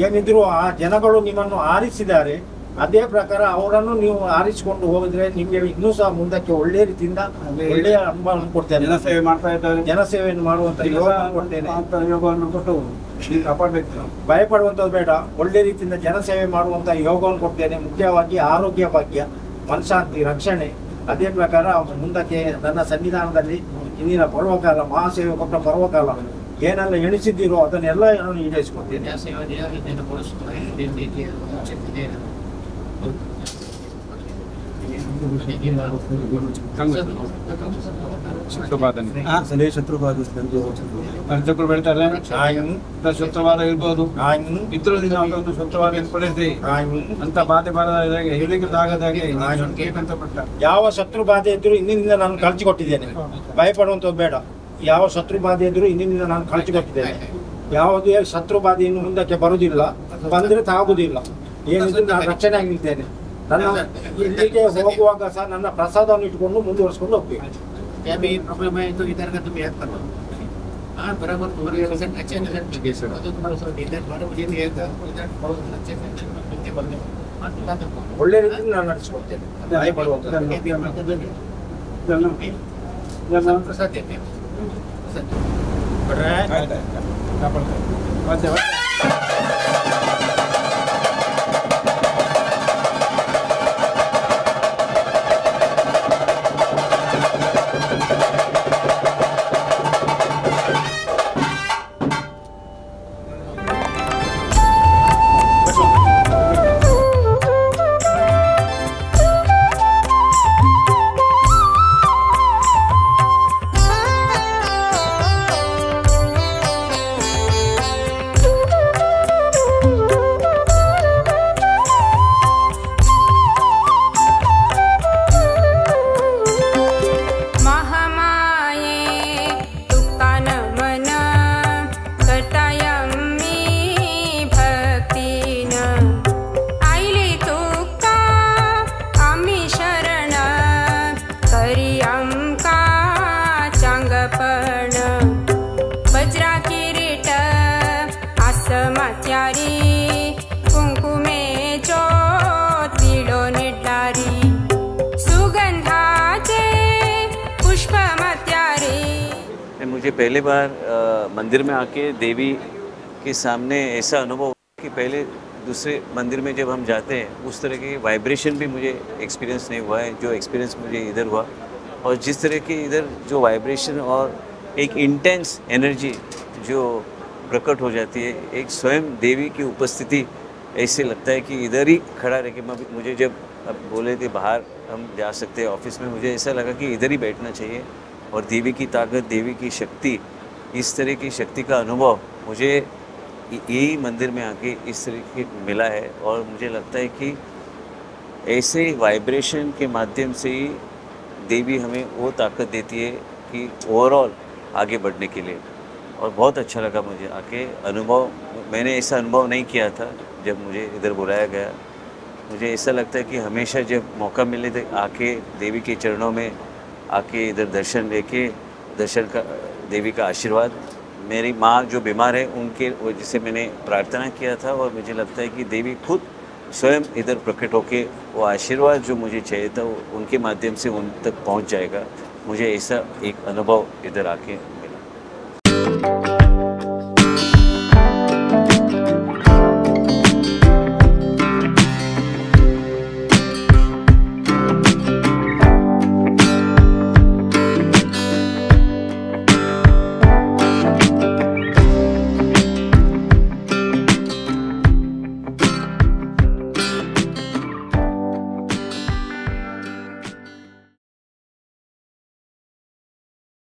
ಏನಿದ್ರು ಆ ಜನಗಳು ನಿಮ್ಮನ್ನು ಆರಿಸಿದ್ದಾರೆ, ಅದೇ ಪ್ರಕಾರ ಅವರನ್ನು ನೀವು ಆರಿಸಿಕೊಂಡು ಹೋಗಿದ್ರೆ ನಿಮಗೆ ಇನ್ನೂ ಸಹ ಮುಂದಕ್ಕೆ ಒಳ್ಳೆಯ ರೀತಿಯಿಂದ ಒಳ್ಳೆಯ ಅನುಭವವನ್ನು ಕೊಡ್ತೇನೆ.
ಜನಸೇವೆ ಮಾಡ್ತಾ ಇದ್ದಾರೆ,
ಜನಸೇವೆಯನ್ನು ಮಾಡುವಂಥ ಯೋಗವನ್ನು ಕೊಡ್ತೇನೆ.
ಯೋಗವನ್ನು ಕೊಟ್ಟು ಕಾಪಾಡಬೇಕು.
ಭಯ ಪಡುವಂಥದ್ದು ಬೇಡ. ಒಳ್ಳೆ ರೀತಿಯಿಂದ ಜನಸೇವೆ ಮಾಡುವಂಥ ಯೋಗವನ್ನು ಕೊಡ್ತೇನೆ. ಮುಖ್ಯವಾಗಿ ಆರೋಗ್ಯ ಭಾಗ್ಯ, ಮನಶಾಂತಿ, ರಕ್ಷಣೆ. ಅದೇ ಪ್ರಕಾರ ಮುಂದಕ್ಕೆ ನನ್ನ ಸನ್ನಿಧಾನದಲ್ಲಿ ಇಂದಿನ ಪರ್ವಕಾಲ, ಮಹಾಸೇವೆ ಕೊಟ್ಟ ಪರ್ವಕಾಲ ಏನೆಲ್ಲ ಎಣಿಸಿದ್ದೀರೋ ಅದನ್ನೆಲ್ಲ ನಾನು ಈಡೇರಿಸಿಕೊಡ್ತೇನೆ.
ಅರ್ಚಕರು ಬೆಳ್ತಾರೆ, ಶುಕ್ರವಾರ ಇರ್ಬೋದು, ಇತರ ದಿನ ಒಂದು ಶುಕ್ರವಾರ ಏರ್ಪಡಿಸಿ ಅಂತ ಬಾಧೆ ಬಾರದ ಹೇಳಿಕೆ ಆಗದಾಗೆ.
ಯಾವ ಶತ್ರು ಬಾಧೆ ಇದ್ರೂ ಇಂದಿನಿಂದ ನಾನು ಕಳಚಿಕೊಟ್ಟಿದ್ದೇನೆ. ಭಯ ಪಡುವಂಥದ್ದು ಬೇಡ. ಯಾವ ಶತ್ರು ಬಾಧೆ ಇದ್ರೂ ಇಂದಿನಿಂದ ನಾನು ಕಳಚಿಕೊಟ್ಟಿದ್ದೇನೆ. ಯಾವುದೇ ಶತ್ರು ಬಾಧೆ ಇನ್ನು ಮುಂದಕ್ಕೆ ಬರುವುದಿಲ್ಲ, ಬಂದರೆ ತಾಗುವುದಿಲ್ಲ. ಏನಿದ್ರು ನಾನು ರಕ್ಷಣೆ ಆಗಿ ನಿಲ್ತೇನೆ. ನನ್ನ ಇಲ್ಲಿಗೆ ಹೋಗುವಾಗ ಸಹ ನನ್ನ ಪ್ರಸಾದವನ್ನು ಇಟ್ಕೊಂಡು ಮುಂದುವರಿಸ್ಕೊಂಡು ಹೋಗ್ಬೇಕು. ಒಳ್ಳೆ ರೀತಿಯಲ್ಲಿ ನಾನು ನಡೆಸ್ಕೊಡ್ತೇನೆ. ಭಯ ಪಡುವಂಥದ್ದು.
मुझे पहली बार मंदिर में आके देवी के सामने ऐसा अनुभव कि पहले दूसरे मंदिर में जब हम जाते हैं उस तरह की वाइब्रेशन भी मुझे एक्सपीरियंस नहीं हुआ है जो एक्सपीरियंस मुझे इधर हुआ। और जिस तरह के इधर जो वाइब्रेशन और एक इंटेंस एनर्जी जो प्रकट हो जाती है, एक स्वयं देवी की उपस्थिति, ऐसे लगता है कि इधर ही खड़ा रह के मुझे जब अब बोले थे बाहर हम जा सकते हैं ऑफिस में, मुझे ऐसा लगा कि इधर ही बैठना चाहिए। और देवी की ताकत, देवी की शक्ति, इस तरह की शक्ति का अनुभव मुझे यही मंदिर में आके इस तरह के मिला है। और मुझे लगता है कि ऐसे वाइब्रेशन के माध्यम से ही देवी हमें वो ताकत देती है कि ओवरऑल आगे बढ़ने के लिए। और बहुत अच्छा लगा मुझे आके अनुभव, मैंने ऐसा अनुभव नहीं किया था जब मुझे इधर बुलाया गया। मुझे ऐसा लगता है कि हमेशा जब मौका मिले तो आके देवी के चरणों में आके इधर दर्शन लेके, दर्शन का, देवी का आशीर्वाद, मेरी माँ जो बीमार है उनके वजह से मैंने प्रार्थना किया था और मुझे लगता है कि देवी खुद स्वयं इधर प्रकट होके वो आशीर्वाद जो मुझे चाहिए था वो उनके माध्यम से उन तक पहुंच जाएगा। मुझे ऐसा एक अनुभव इधर आके